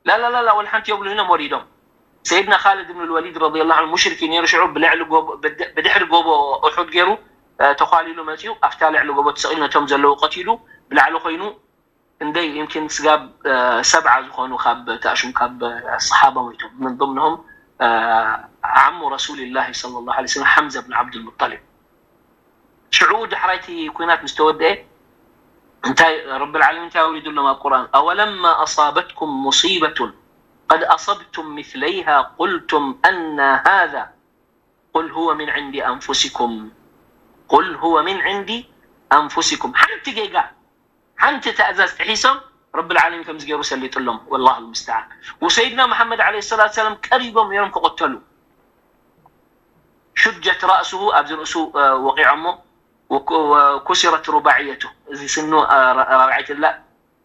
ላላላላ ወላ ሓንቲ የብሉ ኢሎም ወሪዶም። ሰይድና ካልድ ብን ልወሊድ ረዲየላሁ ዐንሁ ሙሽሪክ እዩ ነይሩ። ሽዑ ብልዕሊ ጎቦ ብድሕሪ ጎቦ ኡሑድ ገይሩ ተኳሊሉ መፂኡ ኣብታ ልዕሊ ጎቦ ተሰቒሉ ነቶም ዘለዉ ቀቲሉ ብላዕሊ ኮይኑ ክንደይ يمكن ስጋብ ሰብዓ ዝኾኑ ካብ ተኣሽም ካብ ሰሓባ ሞይቶም من ضمنهم ዓሙ ረሱልላሂ ሰለላሁ ዐለይሂ ወሰለም ሓምዘ ብን ዓብዱልሙጠሊብ። ሽዑ ዳሕራይ እቲ ኲናት ምስ ተወደአ እንታይ ረብል ዓለሚን እንታይ ኣውሪዱሎም ኣብ ቁርኣን أولما أصابتكم مصيبة قد أصبتم مثليها قلتم أنى هذا قل هو من عند أنفسكم قل هو من عند أنفسكم ሓንቲ ጌጋ ሓንቲ ትእዛዝ ጥሒሶም ረብል ዓለሚን ከምዚ ገይሩ ሰሊጥሎም والله المستعان። ወሰይድና መሓመድ ዓለይሂ ሰላቱ ሰላም ቀሪቦም ነይሮም ክቕተሉ شجت رأسه ኣብዚ ርእሱ ወቒዖሞ وكسرت رباعيته እዚ ስኑ ራብዓይቲ ላ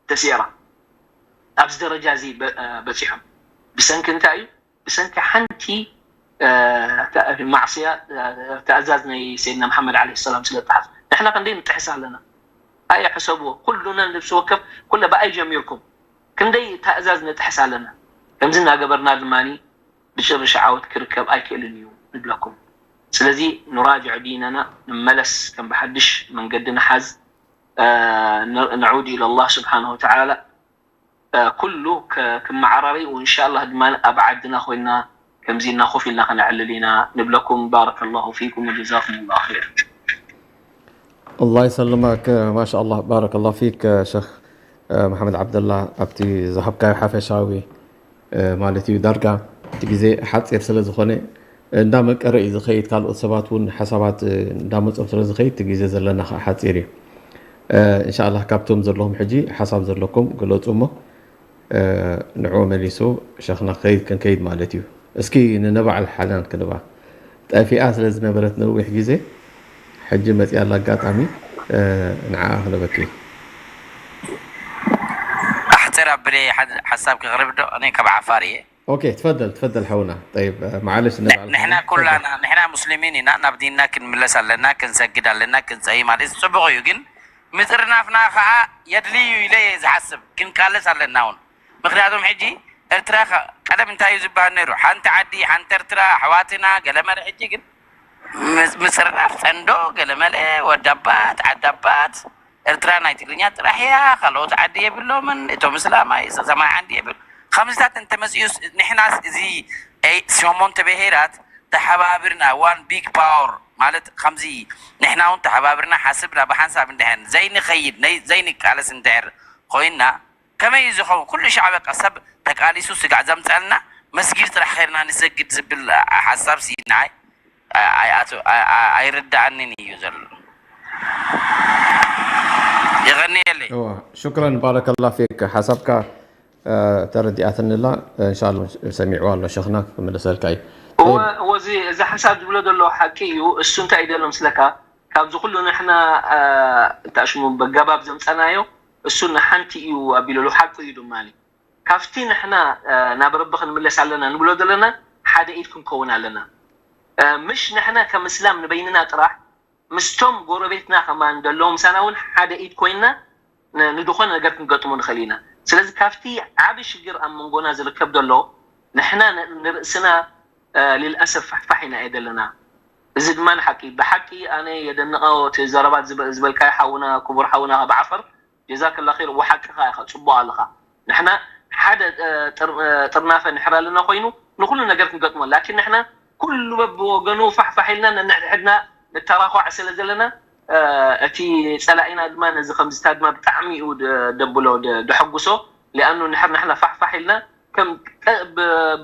ተሲራ ኣብዚ ደረጃ እዚ በፂሖም ብሰንኪ እንታይ እዩ ብሰንኪ ሓንቲ ማዕስያ ትእዛዝ ናይ ሰይድና መሓመድ ዓለይሂ ሰላም ስለ ጥሓስ ንሕና ክንደይ ንጥሕስ ኣለና። ኣየ ሕሰብዎ ኩሉና ነብሲ ወከፍ ኩለ ብኣይ ጀሚርኩም ክንደይ ትእዛዝ ንጥሕስ ኣለና። ከምዚ እናገበርና ድማ ብጭርሽ ዓወት ክርከብ ኣይክእልን እዩ ንብለኩም። ስለዚ ኑራጅዕ ዲነና ንመለስ ከም ብሓድሽ መንገዲ ንሓዝ ነዑድ ኢለላህ ስብሓነሁ ወተዓላ ኩሉ ክመዓራረይ ወእንሻላህ ድማ ኣብ ዓድና ኮይና ከምዚ ኢልና ኮፍ ኢልና ከነዕልል ኢና ንብለኩም። ባረከላሁ ፊኩም ወጀዛኩም ላሁ ኸይር። الله يسلمك، ما شاء الله، بارك الله فيك شيخ محمد عبد الله، ኣብቲ ዝሃብካዮ ሓፈሻዊ ማለት እዩ። ዳርጋ እቲ ግዜ ሓፂር ስለ ዝኾነ እንዳመቀረ እዩ ዝኸይድ፣ ካልኦት ሰባት እውን ሓሳባት እንዳመፆም ስለ ዝኸይድ እቲ ግዜ ዘለና ከዓ ሓፂር እዩ። እንሻላ ካብቶም ዘለኹም ሕጂ ሓሳብ ዘለኩም ግለፁ እሞ ንዕኡ መሊሱ ሸኽና ክኸይድ ክንከይድ ማለት እዩ። እስኪ ንነባዕል ሓናን ክንባ ጠፊኣ ስለ ዝነበረት ነዊሕ ግዜ ሕጂ መፂኣላ ኣጋጣሚ ንዓኣ ክነበኪ ኣሕፅር ኣብለ ሓሳብ ክቕርብ ዶ? እኔ ካብ ዓፋር እየ። ኦኬ ትፈደል ትፈደል ሓውና። ጠይብ ማዓለሽ ነባዕል ንሕና ኩላና ንሕና ሙስሊሚን ኢና። ናብ ዲንና ክንምለስ ኣለና፣ ክንሰግድ ኣለና፣ ክንፀይ ማለት ፅቡቕ እዩ። ግን ምፅርናፍና ከዓ የድልዩ ኢለ እየ ዝሓስብ። ክንቃለስ ኣለና እውን። ምክንያቱም ሕጂ ኤርትራ ቀደም እንታይ እዩ ዝበሃል ነይሩ? ሓንቲ ዓዲ ሓንቲ ኤርትራ ኣሕዋትና ገለመለ። ሕጂ ግን ምፅርናፍ ፀንዶ ገለመለ ወዳባት ዓዳባት ኤርትራ ናይ ትግርኛ ጥራሕ እያ። ካልኦት ዓዲ የብሎምን። እቶም እስላማይ ሰማይ ዓንዲ የብል። ከምዚታት እንተመፅኡስ ንሕናስ እዚ ሸሞንተ ብሄራት ተሓባብርና one big power ማለት ከምዚ ንሕና እውን ተሓባብርና ሓስብና ብሓንሳብ እንድሕር ዘይንኸይድ ዘይንቃለስ እንድሕር ኮይንና ከመይ እዩ ዝኸውን? ኩሉ ሻዕ በቃ ሰብ ተቃሊሱ ስጋዕ ዘምፀልና መስጊድ ጥራሕ ኸይርና ንሰግድ ዝብል ሓሳብ ሲ ንዓይ ኣይርዳኣንን እዩ ዘሎ። የቐንየለይ። ሽክረን ባረከላ ፊክ ሓሳብካ ተረዲኣትንላ። እንሻላ ሰሚዕዋ ኣሎ ሸኽና ክምለሰልካ እዩ። እወ እዚ እዚ ሓሳብ ዝብሎ ዘሎ ሓቂ እዩ። እሱ እንታይ እዩ ዘሎ ምስለካ ካብዚ ኩሉ ንሕና እንታይ ሽሙ በገባብ ዘምፀናዮ እሱ ንሓንቲ እዩ ኣቢሉሉ ሓቂ እዩ ድማ ካብቲ ንሕና ናብ ረቢ ክንምለስ ኣለና ንብሎ ዘለና ሓደ ኢድ ክንከውን ኣለና። ምሽ ንሕና ከም እስላም ንበይንና ጥራሕ ምስቶም ጎረቤትና ከማን ዘለዉ ምሳና እውን ሓደ ኢድ ኮይንና ንድኾነ ነገር ክንገጥሞ ንኽእል ኢና። ስለዚ ካብቲ ዓቢ ሽግር ኣብ መንጎና ዝርከብ ዘሎ ንሕና ንርእስና ሊልኣሰፍ ፋሕፋሕ ኢና እየ ዘለና። እዚ ድማ ንሓቂ ብሓቂ ኣነ የደንቐ እቲ ዘረባ ዝበልካዮ ሓውና ክቡር ሓውና ካብ ዓፈር ጀዛከላ ኸይር ወሓቅኻ ኢኻ ጽቡቕ ኣለኻ። ንሕና ሓደ ጥርናፈ ንሕር ኣለና ኮይኑ ንኹሉ ነገር ክንገጥሞ ላኪን ንሕና ኩሉ በብወገኑ ፋሕፋሕ ኢልና ነንሕድሕድና ንተራኳዕ ስለ ዘለና እቲ ጸላኢና ድማ ነዚ ከምዚታ ድማ ብጣዕሚ እዩ ደብሎ ደሐጉሶ ሊኣኑ ንሕር ንሕና ፋሕፋሕ ኢልና ከም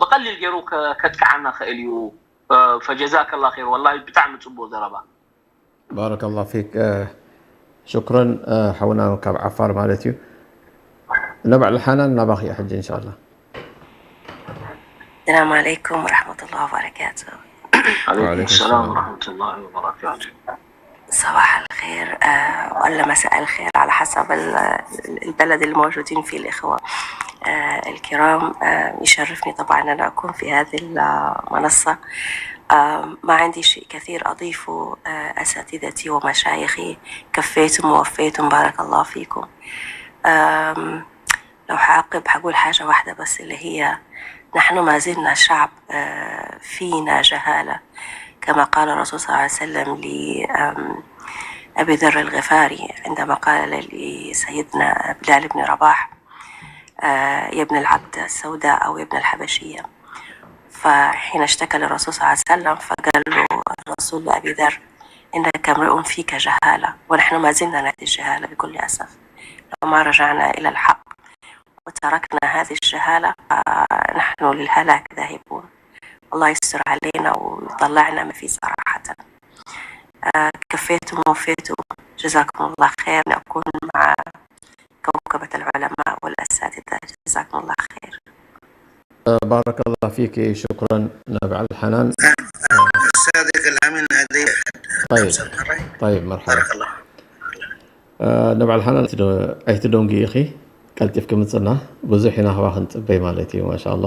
ብቐሊል ገይሩ ከጥቅዓና ክእል እዩ። ፈጀዛከላ ኸይር ወላሂ ብጣዕሚ ጽቡቕ ዘረባ። ባረከላሁ ፊክ ሽክረን ሓውና ካብ ዓፋር ማለት እዩ። ነባዕሊ ሓናን ናባኺ እዩ ሕጂ እንሻላ። السلام عليكم ورحمة الله وبركاته. عليكم السلام ورحمة الله وبركاته. صباح الخير آه، ولا مساء الخير على حسب ال- البلد اللي موجودين فيه الإخوة آه، الكرام. آه، يشرفني طبعا أن أكون في هذه المنصة. آه، ما عندي شيء كثير أضيفه آه، أساتذتي ومشايخي كفيتم ووفيتم بارك الله فيكم. آم، لو حأعقب حقول حاجة واحدة بس اللي هي نحن ما زلنا شعب آه، فينا جهالة كما قال الرسول صلى الله عليه وسلم لأبي ذر الغفاري عندما قال لسيدنا بلال بن رباح آه، يا ابن العبد السوداء أو يا ابن الحبشية. فحين اشتكى للرسول صلى الله عليه وسلم فقال له الرسول لأبي ذر: إنك امرؤ فيك جهالة، ونحن ما زلنا نأتي الجهالة بكل أسف. لو ما رجعنا إلى الحق وتركنا هذه الجهالة فنحن للهلاك ذاهبون. الله يستر علينا ويطلعنا ما فيه صراحة. آه، كفيتم ووفيتم، جزاكم الله خير. نكون مع كوكبة العلماء والأساتذة. جزاكم الله خير. بارك الله فيك، شكرا نبع الحنان. الصادق الأمين هدي طيب طيب مرحبا. بارك الله. نبع الحنان ኣይትደንጊ ኢኺ ቀልጢፍኪ ምፅና ብዙሕ ኢና ህዋ ክንፅበይ ማለት እዩ ማሻ ኣላ።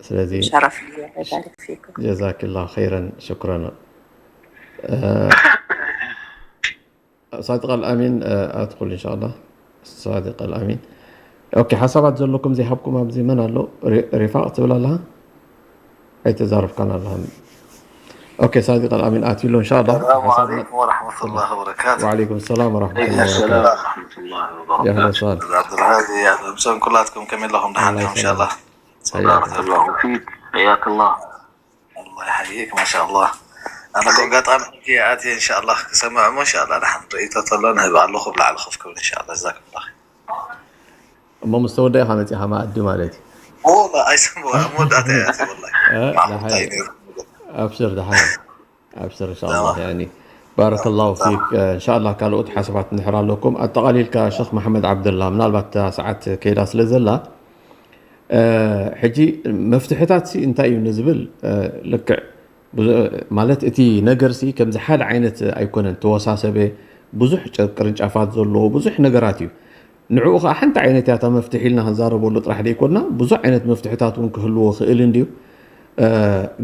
ስለዚ شرف لي الله يبارك فيكم. جزاك الله خيرا شكرا. ሳዲቅ ኣልኣሚን ኣትኩል እንሻላ። ሳዲቅ ኣልኣሚን ኦኬ። ሓሳባት ዘለኩም ዘይሃብኩም ኣብዚ መን ኣሎ? ሪፋቅ ትብል ኣለካ ኣይተዛረብካን ኣለካ። ኦኬ ሳዲቅ ኣልኣሚን ኣትዩ ኣሎ እንሻላ። السلام عليكم ورحمة الله وبركاته. وعليكم السلام ورحمة الله السلام وبركاته. ورحمة الله يا أهلا وبركاته. وسهلا. عبد الهادي يا مساء كلاتكم كم لهم الله دحين إن شاء الله. يسلمك. حياك. الله فيك حياك الله. الله يحييك ما شاء الله. ኣነ ብኣጋጣሚ ሕጂ ኣትየ እንሻላ ክሰምዕ እሞ እንሻላ ደሓን ርእይቶ ተሎ ንህብ ኣለኹ ብላዕሊ ከፍ ክብል እንሻላ ዛክላ እሞ ምስ ተወዳ ኢኻ መፂኻ መኣዲ ማለት እዩ ወላ ኣይሰምዋ መወዳእታ እያ ኣትየ ወላ እ፣ ማዕኹ እንታይ ደሓን። ነይሩ ኣብሽር ደሓን ኣብሽር እንሻላ ያኒ ባረከላሁ ፊክ እንሻላ ካልኦት ሓሳባት እንድሕር ኣለኩም ኣጠቃሊልካ ሸክ መሓመድ ዓብደላ ምናልባት እታ ሰዓት ከይዳ ስለ ዘላ እ፣ ሕጂ መፍትሕታት ሲ እንታይ እዩ ንዝብል እ፣ ልክዕ ብዙ- ማለት እቲ ነገር ሲ ከምዚ ሓደ ዓይነት ኣይኮነን ተወሳሰበ ብዙሕ ጨ- ቅርንጫፋት ዘለዎ ብዙሕ ነገራት እዩ ንዕኡ ከዓ ሓንቲ ዓይነት እያ እታ መፍትሒ ኢልና ክንዛረበሉ ጥራሕ ዘይኮንና ብዙሕ ዓይነት መፍትሕታት እውን ክህልዎ ክእል እንድዩ እ፣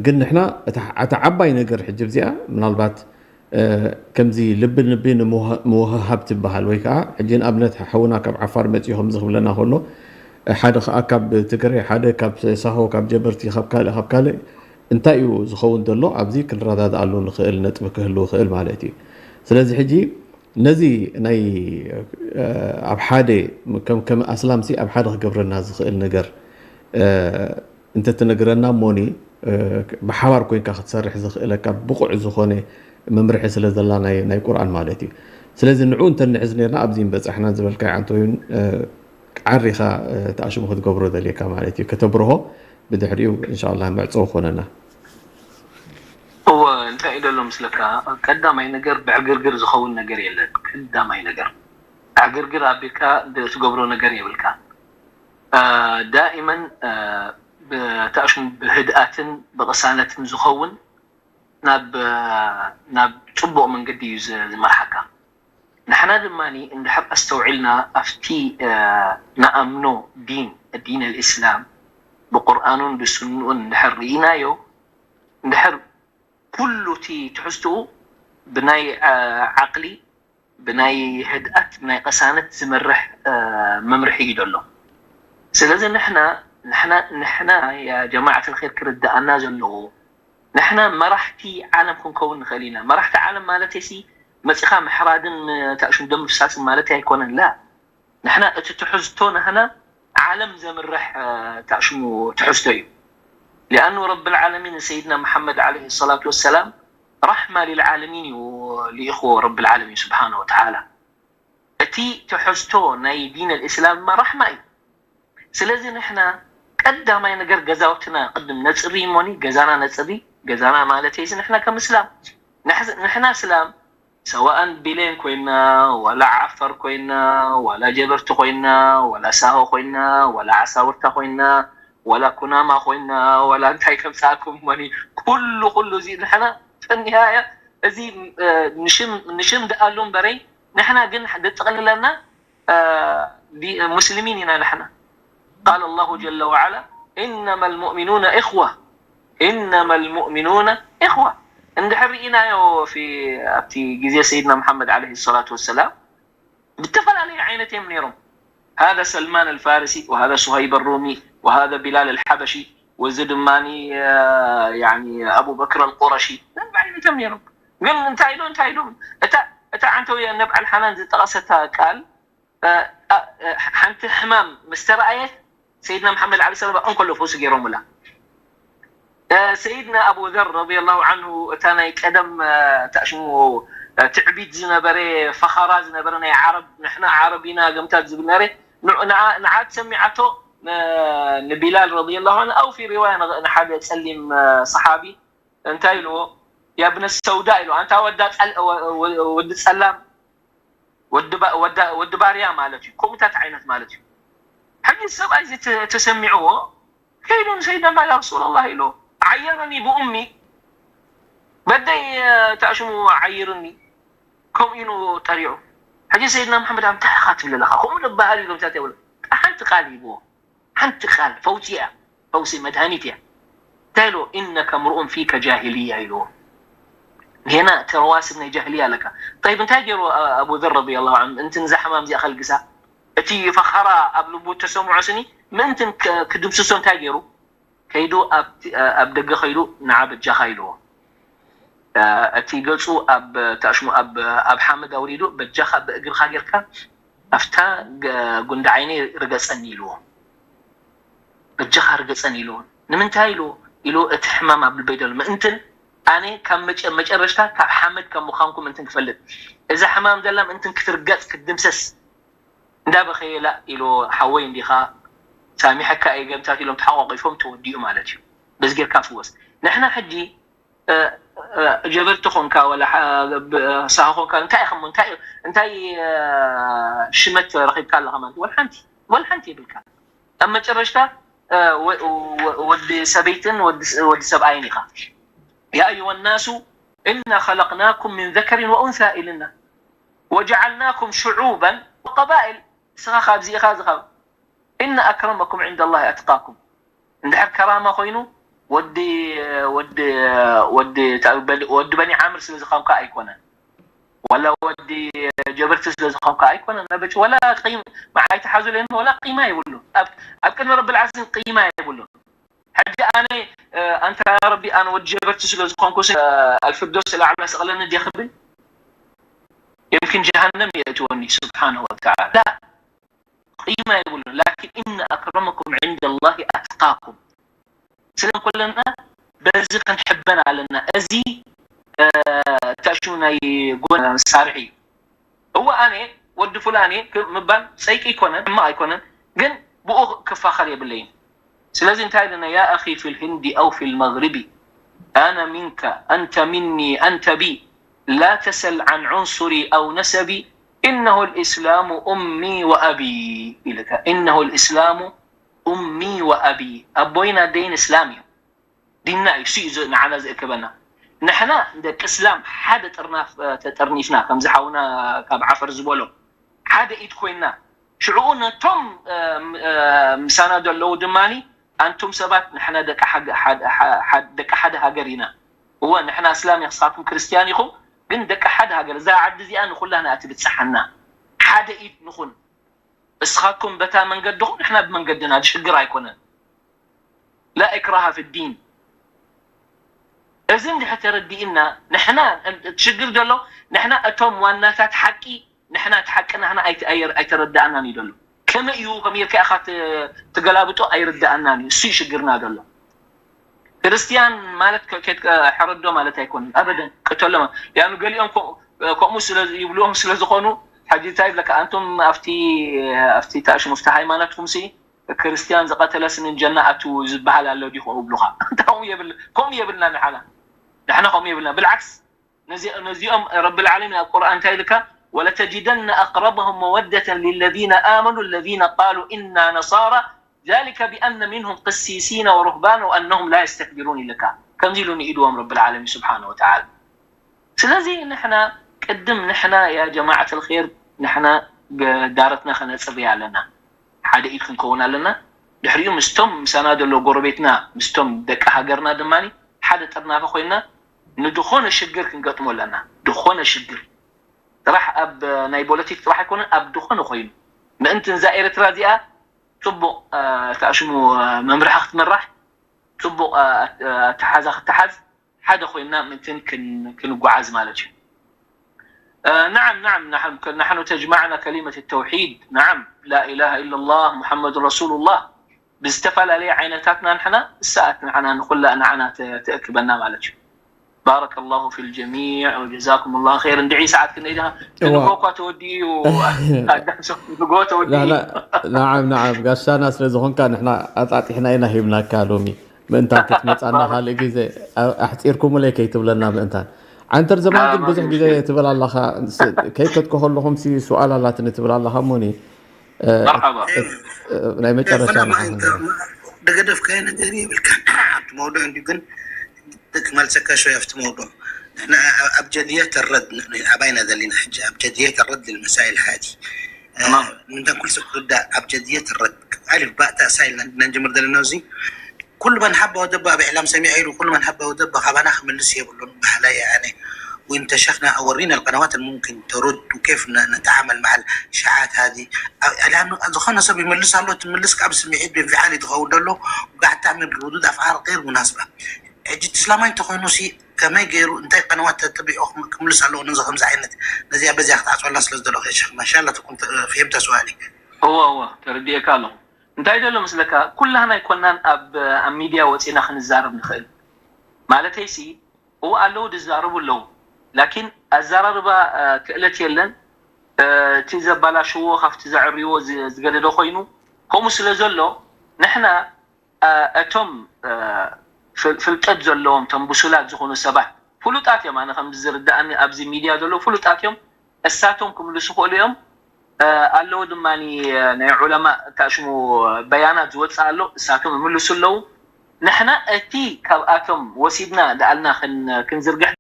ግን ንሕና እታ እታ ዓባይ ነገር ሕጂ እዚኣ ምናልባት እ፣ ከምዚ ልቢ ንልቢ ንምውሃ- ምውህሃብ ትበሃል ወይ ከዓ ሕጂ ንኣብነት ሓውና ካብ ዓፋር መፂኡ ከምዚ ክብለና ከሎ ሓደ ከዓ ካብ ትግረ ሓደ ካብ ሳሆ ካብ ጀበርቲ ካብ ካልእ ካብ ካልእ እንታይ እዩ ዝኸውን ዘሎ ኣብዚ ክንረዳድኣሉ ንኽእል ነጥቢ ክህልው ይኽእል ማለት እዩ ስለዚ ሕጂ ነዚ ናይ እ፣ ኣብ ሓደ ከም ከም ኣስላምሲ ኣብ ሓደ ክገብረና ዝኽእል ነገር እ፣ እንተትነግረና እሞኒ እ፣ ብሓባር ኮይንካ ክትሰርሕ ዘኽእለካ ብቑዕ ዝኾነ መምርሒ ስለ ዘላ ናይ ናይ ቁርኣን ማለት እዩ ስለዚ ንዑ እንተንሕዝ ነርና ኣብዚ ንበፃሕና ዝበልካዮ ኣንተ እውን እ፣ ዓሪኻ እ፣ ተኣሽሙ ክትገብሮ ዘልየካ ማለት እዩ ከተብርሆ ብድሕሪኡ እንሻላ መዕፀዊ ኮነና እወ እንታይ እዩ ዘሎ ምስለካ ቀዳማይ ነገር ብዕግርግር ዝኸውን ነገር የለን ቀዳማይ ነገር ዕግርግር ኣቢልካ ትገብሮ ነገር የብልካ እ፣ ዳኢመን እ፣ ብታሽሙ ብህድኣትን ብቕሳነትን ዝኸውን ናብ ናብ ፅቡቕ መንገዲ እዩ ዝ- ዝመርሓካ ንሕና ድማ እንድሕር ኣስተውዒልና ኣብቲ እ፣ ንኣምኖ ዲን ዲን ልእስላም ብቁርኣኑን ብስንኡን እንድሕር ርኢናዮ እንድሕር ኩሉ እቲ ትሕዝትኡ ብናይ እ፣ ዓቕሊ ብናይ ህድኣት ብናይ ቅሳነት ዝመርሕ እ፣ መምርሒ እዩ ዘሎ ስለዚ ንሕና ንሕና ንሕና ያ ጀማዓት ልኸይር ክርድኣና ዘለዎ ንሕና መራሕቲ ዓለም ክንከውን ንኽእል ኢና መራሕቲ ዓለም ማለት ሲ መፂኻ ምሕራድን ታእሹም ደም ምፍሳስን ማለት ኣይኮነን ላ ንሕና እቲ ትሕዝቶ ናህና ዓለም ዘምርሕ እ፣ ታእሽሙ ትሕዝቶ እዩ لأنه رب العالمين سيدنا محمد عليه الصلاة والسلام رحمة للعالمين እዩ ልኢኽዎ رب العالمين سبحانه وتعالى እቲ ትሕዝቶ ናይ ዲን الإسلام ድማ رحمة እዩ ስለዚ ንሕና ቀዳማይ ነገር ገዛውትና ቅድም ነፅሪ እሞኒ ገዛና ነፅሪ ገዛና ማለት እዚ ንሕና ከም እስላም ንሕና እስላም ሰዋእን ቢሌን ኮይና ዋላ ዓፈር ኮይና ዋላ ጀበርቲ ኮይና ዋላ ሳሆ ኮይና ዋላ ዓሳውርታ ኮይና ዋላ ኩናማ ኮይና ዋላ እንታይ ከምፃእኩም እሞኒ ኩሉ ኩሉ እዚ ንሕና ፍኒሃያ እዚ ንሽም ንሽም ደኣሉ እምበረይ ንሕና ግን ደጠቕልለና ሙስሊሚን ኢና ንሕና قال الله جل وعلا إنما المؤمنون إخوة إنما المؤمنون إخوة እንድሕር ርኢናዮ في ኣብቲ ግዜ ሰይድና መሓመድ عليه الصلاة والسلام ብተፈላለየ ዓይነት እዮም ነይሮም هذا سلمان الفارسي وهذا صهيب الرومي وهذا بلال الحبشي ወዚ ድማ يعني أبو بكر القرشي ነብዓይነቶም ነይሮም ግን እንታይ ኢሉ እንታይ ኢሉ እታ እታ ዓንተውያ ነብዓል ሓናን ዝጠቐሰታ ቃል ሓንቲ ሕማም ምስ ተረኣየት ሰይድና መሓመድ ዓለ ሰላም እንከሎ ፈውሲ ገይሮምላ ሰይድና ኣቡ ዘር ረዲየላሁ ዓንሁ እታ ናይ ቀደም ታሽሙ ትዕቢት ዝነበረ ፈኸራ ዝነበረ ናይ ዓረብ ንሕና ዓረብ ኢና ገምታት ዝብል ነረ ንዓ ትሰሚዓቶ ንቢላል ረዲየላሁ ዓንሁ ኣው ፊ ሪዋያ ንሓደ ፀሊም ሰሓቢ እንታይ ኢልዎ ያብነ ሰውዳ ኢልዎ ኣንታ ወዲ ፀላም ወዲ ባርያ ማለት እዩ ከምኡታት ዓይነት ማለት እዩ ሕጂ ሰብኣይ ተሰሚዕዎ ከይዱ ንሰይድና ማ ያ ረሱላላህ ኢልዎ ዓየረኒ ብኡሚ በደይ ተኣሽሙ ዓይርኒ ከምኡ ኢሉ ጠሪዑ ሕጂ ሰይድና መሓመድ ኣንታይ ኢኻ ትብል ኣለኻ ከምኡ ዝበሃል ኢሉ ምታት የብሎ ሓንቲ ቃል ይብዎ ሓንቲ ቃል ፈውሲ እያ ፈውሲ መድሃኒት እያ እንታይ ኢልዎ ኢነከ ምርኡን ፊከ ጃሂልያ ኢልዎ ጌና ተዋስብ ናይ ጃህልያ ኣለካ طيب እንታይ ገይሩ ኣቡ ዘር ረዲየላሁ ዐንሁ እንቲ ንዛ ሕማም እዚኣ ከልግሳ እቲ ፈኸራ ኣብ ልቡ ተሰምዖ ስኒ ምእንቲ ክድምስሶ እንታይ ገይሩ ከይዱ ኣብ ደገ ከይዱ ንዓ በጃኻ ኢልዎ እቲ ገፁ ኣብ ታሽሙ ኣብ ሓመድ ኣውሪዱ በጃኻ ብእግርኻ ጌርካ ኣብታ ጉንዲ ዓይነይ ርገፀኒ ኢልዎ በጃኻ ርገፀኒ ኢልዎ ንምንታይ ኢልዎ ኢልዎ እቲ ሕማም ኣብ ልበይ ዘሎ ምእንትን ኣነ ካብ መጨ- መጨረሽታ ካብ ሓመድ ከም ምዃንኩም እንትን ክፈልጥ፣ እዛ ሕማም ዘላ ምእንትን ክትርገጽ ክትድምሰስ። እንዳበኸየ ላእ ኢልዎ፣ ሓወይ እንዲኻ፣ ሳሚሐካ እየ፣ ገምታት ኢሎም ተሓቋቂፎም፣ ተወዲኡ ማለት እዩ። በዚ ጌርካ ፍወስ። ንሕና ሕጂ ጀበርቲ ኾንካ ወላ ሳሆ ኾንካ እንታይ ኢኻ እንታይ እንታይ ሽመት ረኺብካ ኣለኻ ማለት ወላ ሓንቲ ወላ ሓንቲ ይብልካ። ኣብ መጨረሽታ ወዲ ሰበይትን ወዲ ሰብኣይን ኢኻ። يا أيها الناس إنا خلقناكم من ذكر وأنثى إلنا وجعلناكم شعوبا وقبائل. ንስኻ ካብዚ ኢኻ እዚ ካብ إن أكرمكم عند الله أتقاكم. እንድሕር ከራማ ኮይኑ ወዲ ወዲ ወዲ ወዲ በኒ ዓምር ስለ ዝኾንካ ኣይኮነን፣ ወላ ወዲ ጀበርቲ ስለ ዝኾንካ ኣይኮነን። ነበጭ ወላ ቂም መዓይ ተሓዙ ለይኑ ወላ ቂማ የብሉ ኣብ ኣብ ቅድሚ ረብል ዓለሚን ቂማ የብሉ። ሕጂ ኣነ ኣንታ ረቢ ኣነ ወዲ ጀበርቲ ስለ ዝኾንኩ ኣልፍርዶስ ለዓላ ስቕለኒ ድየ ክብል የምክን ጀሃነም የእትወኒ ስብሓነ ወተዓላ። ቂማ የብሉን። ላኪን إن أكرمكم عند الله أتقاكم ስለ ከለና በዚ ክንሕበን ኣለና። እዚ ታሹ ናይ ጎን መሳርሒ እዩ። እወ ኣነ ወዲ ፉላን እየ ምባል ጸይቂ ኣይኮነን፣ ሕማቕ ኣይኮነን፣ ግን ብኡ ክፋኸር የብለይን። ስለዚ እንታይ ኢለና يا أخي في الهند أو في المغرب أنا منك أنت مني أنت بي لا تسل عن عنصري أو نسبي إنه الإسلام أمي وأبي ኢልካ إنه الإسلام أمي وأبي ኣቦይን ኣደይን እስላም እዩ ዲንና እዩ እሱ እዩ ንዓና ዘእከበና ንሕና ደቂ እስላም ሓደ ጥርናፍ ተጠርኒፍና ከምዚ ሓውና ካብ ዓፈር ዝበሎ ሓደ ኢድ ኮይንና ሽዕኡ ነቶም ምሳና ዘለዉ ድማ ኣንቱም ሰባት ንሕና ደቂ ሓደ ሃገር ኢና እወ ንሕና እስላም ንስኻትኩም ክርስትያን ኢኹም ግን ደቂ ሓደ ሃገር እዛ ዓዲ እዚኣ ንኩላና እያ ትብፅሓና ሓደ ኢድ ንኹን እስኻትኩም በታ መንገድኹም ንሕና ብመንገድና ሽግር ኣይኮነን لا إكراه في الدين እዚ እንድሕር ተረዲእና ንሕና ሽግር ዘሎ ንሕና እቶም ዋናታት ሓቂ ንሕና እቲ ሓቂ ናህና ኣይተረዳእናን እዩ ዘሎ ከመይ እዩ ከመይ ጌርካ ኢኻ ትገላብጦ ኣይርዳእናን እዩ እሱ ሽግርና ዘሎ ክርስትያን ማለት ሕረዶ ማለት ኣይኮንን ኣበደን ቅተሎም ያኑ ገሊኦም ከምኡ ይብልዎም ስለ ዝኾኑ ሕጂ እንታይ ይብለካ ኣንቱም ኣብቲ ኣብቲ ታእሽሙ ኣብቲ ሃይማኖትኩም ሲ ክርስትያን ዝቐተለስ ንጀና ኣትዉ ዝበሃል ኣሎ ድዩ ይብሉኻ ከምኡ የብል ከምኡ የብልና ንዓና ንሕና ከምኡ የብልና ብልዓክስ ነዚኦም ረቢ ልዓለሚን ኣብ ቁርኣን እንታይ ኢልካ ولتجدن أقربهم مودة للذين آمنوا الذين قالوا إنا نصارى ذلك بأن منهم قسيسين ورهبانا وأنهم لا يستكبرون ኢልካ ከምዚ ኢሉ ንኢድዎም ረቢ ልዓለሚን ስብሓነ ወተዓላ ስለዚ ንሕና ቅድም ንሕና ያ ጀማዓት ልር ንሕና ዳረትና ከነፅርያ ኣለና ሓደ ኢድ ክንከውን ኣለና ድሕሪኡ ምስቶም ምሳና ዘሎ ጎረቤትና ምስቶም ደቂ ሃገርና ድማ ሓደ ጥርናፈ ኮይና ንድኾነ ሽግር ክንገጥሞ ኣለና ድኾነ ሽግር ጥራሕ ኣብ ናይ ፖለቲክ ጥራሕ ኣይኮነን ኣብ ድኾነ ኮይኑ ምእንቲ ንዛ ኤርትራ እዚኣ ፅቡቕ ተኣሽሙ መምርሒ ክትምራሕ ፅቡቕ ኣተሓዛ ክትሓዝ ሓደ ኮይንና ምእንትን ክንጓዓዝ ማለት እዩ نعم نعم نحن نحن تجمعنا كلمة التوحيد نعم لا إله إلا الله محمد رسول الله ብዝተፈላለየ ዓይነታትና ንሕና እሳኣት ንዓና ንኩላ ንዓና ተእክበና ማለት እዩ بارك الله في الجميع وجزاكم الله خيرا እንድዒ ሰዓት ክንደይ ዲኻ ክንጎ እኳ ተወዲኡ ኣዳምሶ ንጎ ተወዲኡ نعم نعم ጋሻና ስለ ዝኾንካ ንሕና ኣጣጢሕና ኢና ሂብናካ ሎሚ ምእንታን ክትመፃና ካልእ ግዜ ኣሕፂርኩምለይ ከይትብለና ምእንታን ዓንተር ዘማን ግን ብዙሕ ግዜ ትብል ኣለኻ ከይከትኮ ከለኹም ስዋኣል ኣላትኒ ትብል ኣለኻ እሞኒ መርሓባ ናይ መጨረሻ ደገደፍካዮ ነገር የብልካ ኣብቲ መውዱዕ እንዲ ግን ክመልሰካ ሾይ ኣብቲ መውዱዕ ንሕና ኣብ ጀድየት ረድ ኣባይና ዘለና ሕጂ ኣብ ጀድየት ረድ ልመሳይል ሃዲ ምንታን ኩል ሰብ ክርዳእ ኣብ ጀድየት ረድ ኣሊፍ ባእታ ሳይል ነንጅምር ዘለና እዚ ኩሉ መን ሓባ ወደባ ኣብ ኢዕላም ሰሚዐ ኢሉ ኩሉ መን ሓባ ወደባ ካባና ክምልስ የብሉን ባህላይ ኣነ وإن انتشفنا أورينا القنوات الممكن ترد وكيف نتعامل مع الإشاعات هذه ዝኾነ ሰብ ይመልስ ኣሎ ትምልስ ካብ ስምዒት ብንፊዓል ይትኸውን ደሎ ጋዕታ ምን ردود أفعال غير مناسبة ሕጂ እቲ እስላማይ እንተኾይኑ ሲ ከመይ ገይሩ እንታይ ቀነዋት ተጥቢቑ ክምልስ ኣለዎ ነዚ ከምዚ ዓይነት ነዚኣ በዚኣ ክትዓፅወልና ስለ ዝደለኹ ሸክ ማሻላ ትኩን ፍሄምታ ስዋሊ እወ እወ ተረዲኤካ ኣለኹ እንታይ ደሎ ምስለካ ኩላህና ኣይኮናን ኣብ ኣብ ሚድያ ወፂና ክንዛረብ ንኽእል ማለተይ ሲ እዎ ኣለዉ ዝዛረቡ ኣለዉ። ላኪን ኣዘራርባ ክእለት የለን። እቲ ዘባላሽዎ ካብቲ ዘዕርዎ ዝገደደ ኮይኑ ከምኡ ስለ ዘሎ ንሕና እቶም ፍልጠት ዘለዎም እቶም ብሱላት ዝኾኑ ሰባት ፍሉጣት እዮም። ኣነ ከም ዝርዳእኒ ኣብዚ ሚድያ ዘለዉ ፍሉጣት እዮም። እሳቶም ክምልሱ ክእሉ እዮም። ኣለዉ ድማ ናይ ዑለማ ታሽሙ በያናት ዝወፅእ ኣሎ፣ እሳቶም ይምልሱ ኣለዉ። ንሕና እቲ ካብኣቶም ወሲድና ደኣልና ክንዝርግሕ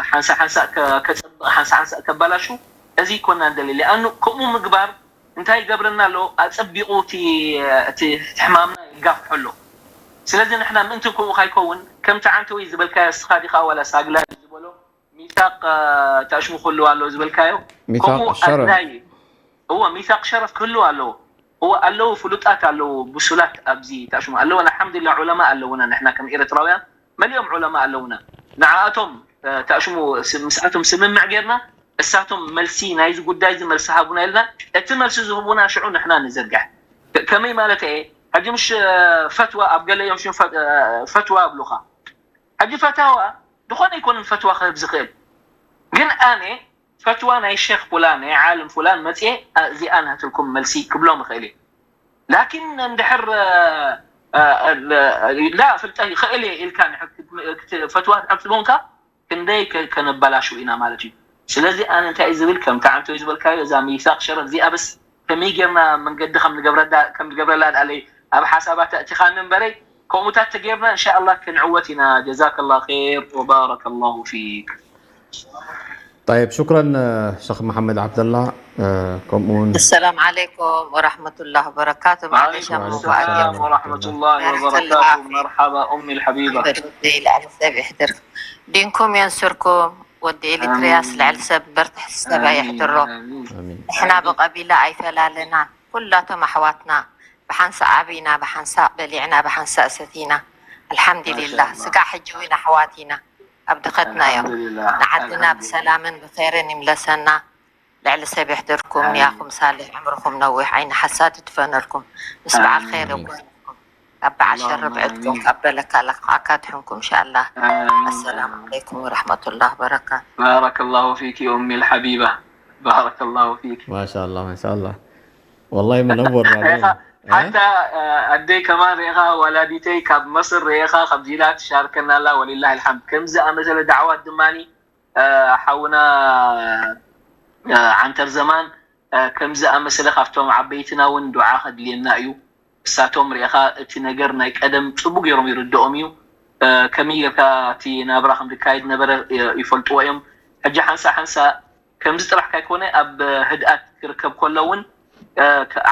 ሓንሳ ሓንሳ ከፀብቕ ሓንሳ ሓንሳ ከባላሹ እዚ ይኮና ንደሊ ሊኣኑ ከምኡ ምግባር እንታይ ይገብረና ኣሎ? ኣፀቢቑ እቲ ሕማምና ይጋፍሖ ኣሎ። ስለዚ ንሕና ምእንቲ ከምኡ ካይከውን ከምቲ ዓንተወይ ዝበልካዮ እስኻ ዲኻ ዋላ ሳግላ ዝበሎ ሚሳቅ ታሽሙ ክህልው ኣለዎ ዝበልካዮ ከምኡ ኣድላይ እዎ ሚሳቅ ሸረፍ ክህልው ኣለዎ። እዎ ኣለዉ ፍሉጣት ኣለዉ ብሱላት ኣብዚ ታሽሙ ኣለዎ። ኣልሓምዱሊላ ዑለማ ኣለውና ንሕና ከም ኤርትራውያን መሊኦም ዑለማ ኣለውና። ንዓኣቶም ታሽሙ ምስኣቶም ስምምዕ ጌርና እሳቶም መልሲ ናይዚ ጉዳይ እዚ መልሲ ሃቡና ኢልና እቲ መልሲ ዝህቡና ሽዑ ንሕና ንዝርግሕ። ከመይ ማለት እየ ሕጂ ምሽ ፈትዋ ኣብ ገለ እዮም ሽም ፈትዋ ኣብሉኻ ሕጂ ፈታዋ ዝኾነ ኣይኮነን ፈትዋ ክህብ ዝኽእል ግን ኣነ ፈትዋ ናይ ሸክ ፉላን ናይ ዓለም ፉላን መፅኤ እዚኣ ናትልኩም መልሲ ክብሎም ይኽእል እዩ። ላኪን እንድሕር ላ ፍልጠት ይኽእል እየ ኢልካ ፈትዋ ትሕብ ትበንካ ክንደይ ከነባላሹ ኢና ማለት እዩ። ስለዚ ኣነ እንታይ ዝብል ከምቲ ዓንቶ ዝበልካዮ እዛ ሚሳቅ ሸረፍ እዚኣ በስ ከመይ ጌርና መንገዲ ከም ንገብረላ ደኣለይ ኣብ ሓሳባት ኣእቲኻኒ እምበረይ ከምኡታት ተጌርና እንሻኣላ ክንዕወት ኢና። ጀዛከላ ር ወባረከ ላሁ ፊክ። طيب شكرا شيخ محمد عبد الله. ከምኡ እውን السلام عليكم ورحمة الله وبركاته. معليش وعليكم أبو السلام فؤاد. ورحمة الله بارك وبركاته. الله فيك. مرحبا أمي الحبيبة. الحمد لله على سبيل حضرتك. دينكم ينصركم. ودي إلي ترياس العلسة برتح السبا آمين. يحضروا. آمين. ኣሚን። ንሕና ብቐቢላ ኣይፈላለናን። ኩላቶም ኣሕዋትና ብሓንሳእ ዓቢና፣ ብሓንሳእ በሊዕና፣ ብሓንሳእ ሰቲና። ኣልሓምዱሊላህ። ማሻኣላህ። ስጋዕ ሕጂ እውን ኣሕዋት ኢና። ኣብ ድኸትና እዮም። ኣልሓምዱሊላህ። ንዓድና ኣልሓምዱሊላህ። ብሰላምን ብኸይርን ይምለሰና። ልዕሊ ሰብ ይሕድርኩም። ኣሚን። ያኹም ሳልሕ ዕምርኹም ነዊሕ ዓይኒ ሓሳድ ትፈነልኩም። ምስ በዓል ኣሚን። ኸይር ይጎንኩም። ኣብ በዓል ሸር اللهم ብዕድኩም آمين. ካብ በለካ ለካ ዓካ ድሕንኩም ኢንሻኣላህ። آمين. ኣሰላሙ ዓለይኩም ወረሕመቱላህ ወበረካቱ። بارك الله فيك يا أمي الحبيبة. بارك الله فيك. ማሻላ ማሻላ ወላሂ መነወር ሪኢኻ ሓታ ኣደይ ከማን ሪኢኻ ወላዲተይ ካብ መስር ሪኢኻ ከምዚ ኢላ ትሻርከና ኣላ ወሊላሂ ልሓምድ ከምዚ ኣመሰለ ዳዕዋት ድማ ሓውና ዓንተር ዘማን ከምዚ ኣመሰለ ካብቶም ዓበይትና እውን ዱዓ ከድልየና እዩ። እሳቶም ርኢኻ እቲ ነገር ናይ ቀደም ፅቡቅ ገይሮም ይርድኦም እዩ። ከመይ ጌርካ እቲ ናብራ ከም ዝካየድ ነበረ ይፈልጥዎ እዮም። ሕጂ ሓንሳ ሓንሳ ከምዚ ጥራሕ ካይኮነ ኣብ ህድኣት ክርከብ ከሎ እውን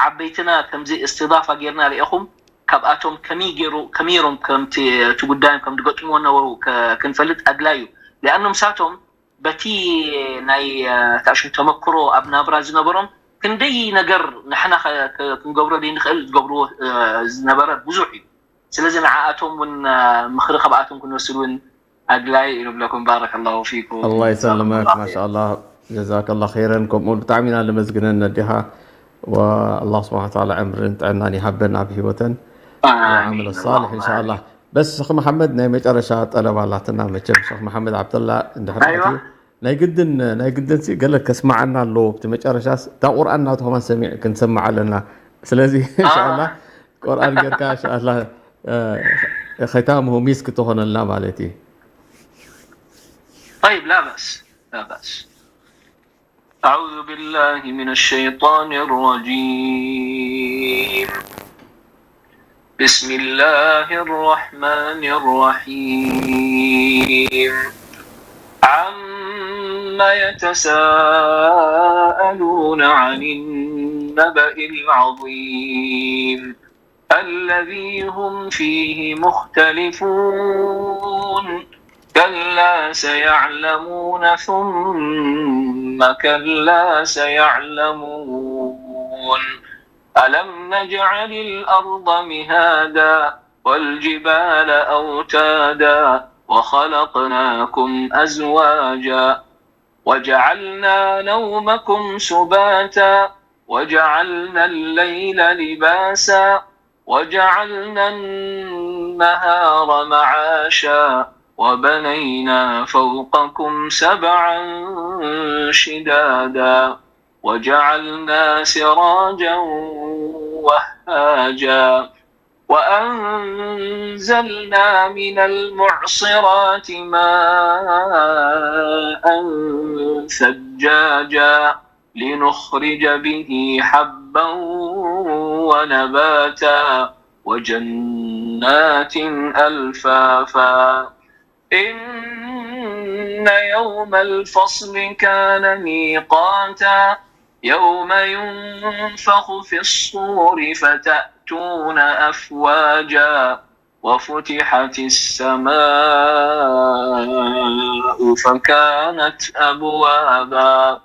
ዓበይትና ከምዚ እስትዳፋ ጌርና ርኢኹም ካብኣቶም ከመይ ጌሩ ከመይ ጌሮም ከምቲ እቲ ጉዳዮም ከም ዝገጥምዎ ነበሩ ክንፈልጥ ኣድላይ እዩ። ሊኣኖ ምሳቶም በቲ ናይ ታሽም ተመክሮ ኣብ ናብራ ዝነበሮም ክንደይ ነገር ንሕና ክንገብሮ ዘይንኽእል ዝገብርዎ ዝነበረ ብዙሕ እዩ። ስለዚ ንዓኣቶም እውን ምኽሪ ካብኣቶም ክንወስድ እውን ኣድላይ እዩ ንብለኩም። ባረከላሁ ፊኩም። ኣላህ ይሰልመክ ማሻኣላህ ጀዛከላ ኸይረን። ከምኡ ብጣዕሚ ኢና ነመስግነን ነዲኻ ወኣላህ ስብሓን ተዓላ ዕምርን ጥዕናን ይሃበን ኣብ ህይወተን ዓመል ሳልሕ እንሻኣላህ። በስ ሸኽ መሓመድ ናይ መጨረሻ ጠለብ ኣላትና መቸም ሸኽ መሓመድ ዓብደላ እንድሕር ኣይዋ። ኣትዩ ናይ ግድን ናይ ግድን ሲ ገለ ከስማዓና ኣለዎ። ብቲ መጨረሻስ እታ ቁርኣን ናቱ ከማን ሰሚዕ ክንሰማዕ ኣለና። ስለዚ እንሻኣላ ቁርኣን ጌርካ እንሻኣላ ኸታምሁ ሚስክ ትኾነልና ማለት እዩ። طيب لا بأس لا بأس. أعوذ بالله من الشيطان الرجيم. بسم الله الرحمن الرحيم. عم يتساءلون عن النبأ العظيم الذي هم فيه مختلفون. كلا سيعلمون ثم كلا سيعلمون. ألم نجعل الأرض مهادا والجبال أوتادا وخلقناكم أزواجا وجعلنا نومكم سباتا وجعلنا الليل لباسا وجعلنا النهار معاشا وبنينا فوقكم سبعا شدادا وجعلنا سراجا وهاجا وأنزلنا من المعصرات ماء ثجاجا لنخرج به حبا ونباتا وجنات ألفافا. إن يوم الفصل كان ميقاتا. يوم ينفخ في الصور فتأتون أفواجا وفتحت السماء فكانت أبوابا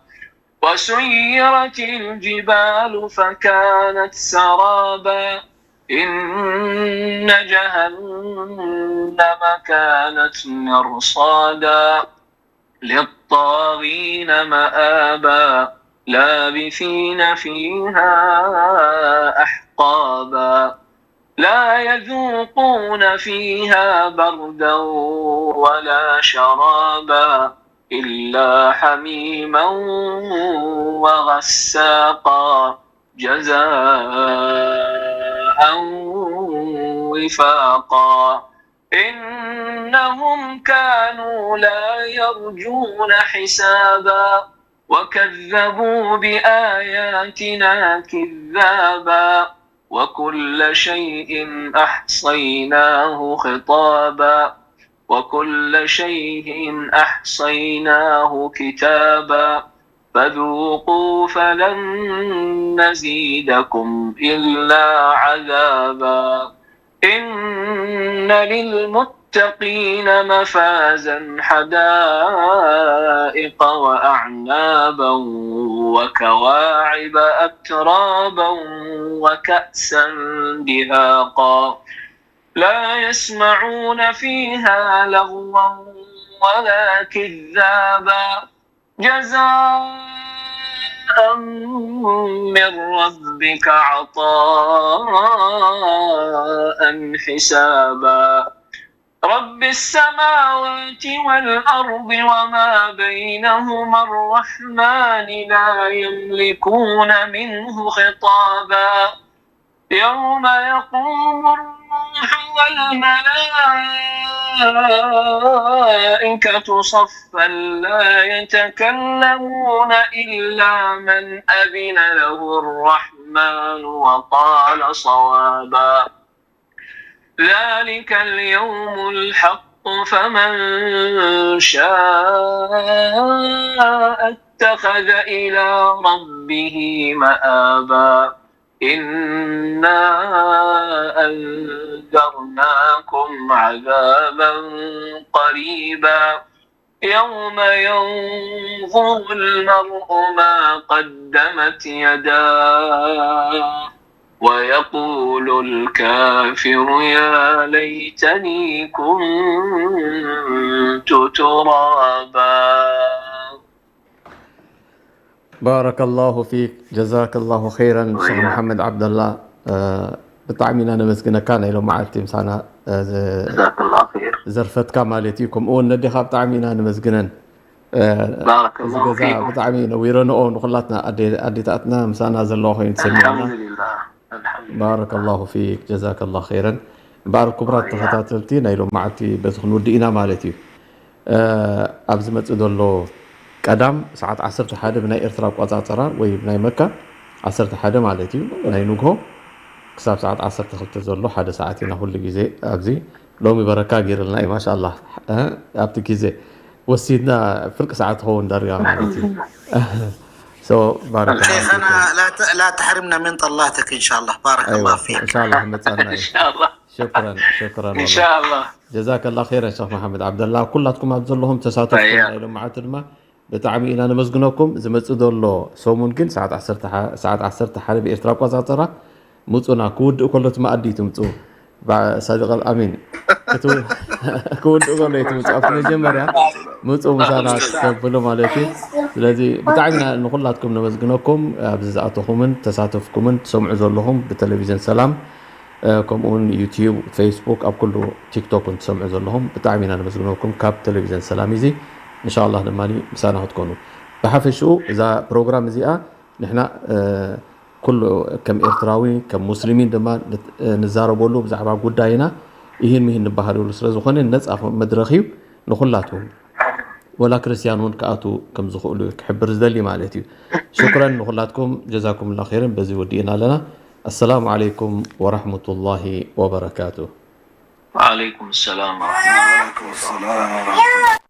وسيرت الجبال فكانت سرابا. إن جهنم كانت مرصادا للطاغين مآبا. لابثين فيها أحقابا. لا يذوقون فيها بردا ولا شرابا إلا حميما وغساقا جزاء وفاقا. إنهم كانوا لا يرجون حسابا وكذبوا بآياتنا كذابا وكل شيء أحصيناه خطابا وكل شيء أحصيناه كتابا فذوقوا فلن نزيدكم إلا عذابا. إن للمتقين مفازا حدائق وأعنابا وكواعب أترابا وكأسا دهاقا. لا يسمعون فيها لغوا ولا كذابا. جزاء من ربك عطاء حسابا. رب السماوات والأرض وما بينهما الرحمن لا يملكون منه خطابا. يوم يقوم الروح والملائكة صفا لا يتكلمون إلا من أذن له الرحمن وقال صوابا. ذلك اليوم الحق فمن شاء اتخذ إلى ربه مآبا. إنا أنذرناكم عذابا قريبا. يوم ينظر المرء ما قدمت يداه ويقول الكافر يا ليتني كنت ترابا. ባረከላሁ ፊክ ጀዛከላሁ ኸይረን ሸኽ መሓመድ ዓብደላ። ብጣዕሚ ኢና ነመስግነካ ናይ ሎመዓልቲ ምሳና ዘርፈትካ ማለት እዩ። ከምኡ እውን ነዴኻ ብጣዕሚ ኢና ነመስግነን። እዚ ገዛ ብጣዕሚ ነዊረንኦ ንኩላትና ኣዴታትና ምሳና ዘለዋ ኮይኑ ተሰሚዕና። ባረከላሁ ፊክ ጀዛከላሁ ኸይረን። እምበኣር ክቡራት ተኸታተልቲ ናይ ሎመዓልቲ በዚ ክንውድእ ኢና ማለት እዩ። ኣብ ዝመፅእ ዘሎ ቀዳም ሰዓት ዓሰርተ ሓደ ብናይ ኤርትራ ኣቋፃፅራ ወይ ብናይ መካ ዓሰርተ ሓደ ማለት እዩ ናይ ንግሆ ክሳብ ሰዓት ዓሰርተ ክልተ ዘሎ ሓደ ሰዓት ኢና ኩሉ ግዜ ኣብዚ። ሎሚ በረካ ገይርልና እዩ ማሻላ። ኣብቲ ግዜ ወሲድና ፍርቂ ሰዓት ትኸውን ዳርጋ ማለት እዩ። ባረከላሁ ፊኩም። لا تحرمنا من طلاتك إن شاء الله. بارك الله فيك. ኢንሻላህ መፃና እዩ። ኢንሻላህ ሽክረን ሽክረን ወላሂ። ኢንሻላህ። ጀዛከላ ኸይረን ሸኽ መሓመድ ዓብደላ። ኩላትኩም ኣብ ዘለኹም ተሳተፍኩም ናይ ሎመዓልቲ ድማ ብጣዕሚ ኢና ነመስግነኩም። ዝመፅእ ዘሎ ሰሙን ግን ሰዓት ዓሰርተ ሓደ ብኤርትራ ኣቋፃፅራ ምፁና። ክውድእ ከሎ እቲ መኣዲ እዩ ትምፁ። ሳዲቅ ኣልኣሚን ክውድእ ከሎ እዩ ትምፁ። ኣብቲ መጀመርያ ምፁ ምሳና ተብሉ ማለት እዩ። ስለዚ ብጣዕሚ ኢና ንኩላትኩም ነመስግነኩም ኣብዚ ዝኣተኹምን ተሳተፍኩምን ትሰምዑ ዘለኹም ብቴሌቪዥን ሰላም። ከምኡውን ዩቲዩብ፣ ፌስቡክ፣ ኣብ ኩሉ ቲክቶክ እውን ትሰምዑ ዘለኹም ብጣዕሚ ኢና ነመስግነኩም። ካብ ቴሌቪዝን ሰላም እዚ እንሻላ ድማ ምሳና ክትኮኑ። ብሓፈሽኡ እዛ ፕሮግራም እዚኣ ንሕና ኩሉ ከም ኤርትራዊ ከም ሙስሊሚን ድማ ንዛረበሉ ብዛዕባ ጉዳይና ይህን ምሂን ንበሃለሉ ስለ ዝኾነ ነፃ መድረኽ እዩ። ንኹላትኩም ወላ ክርስትያን እውን ክኣትዉ ከም ዝኽእሉ ክሕብር ዝደሊ ማለት እዩ። ሽኩረን ንኹላትኩም ጀዛኩም ላ ኸይርን። በዚ ወዲእና ኣለና። ኣሰላሙ ዓለይኩም ወራህመቱላሂ ወበረካቱ። وعليكم السلام ورحمة الله وبركاته.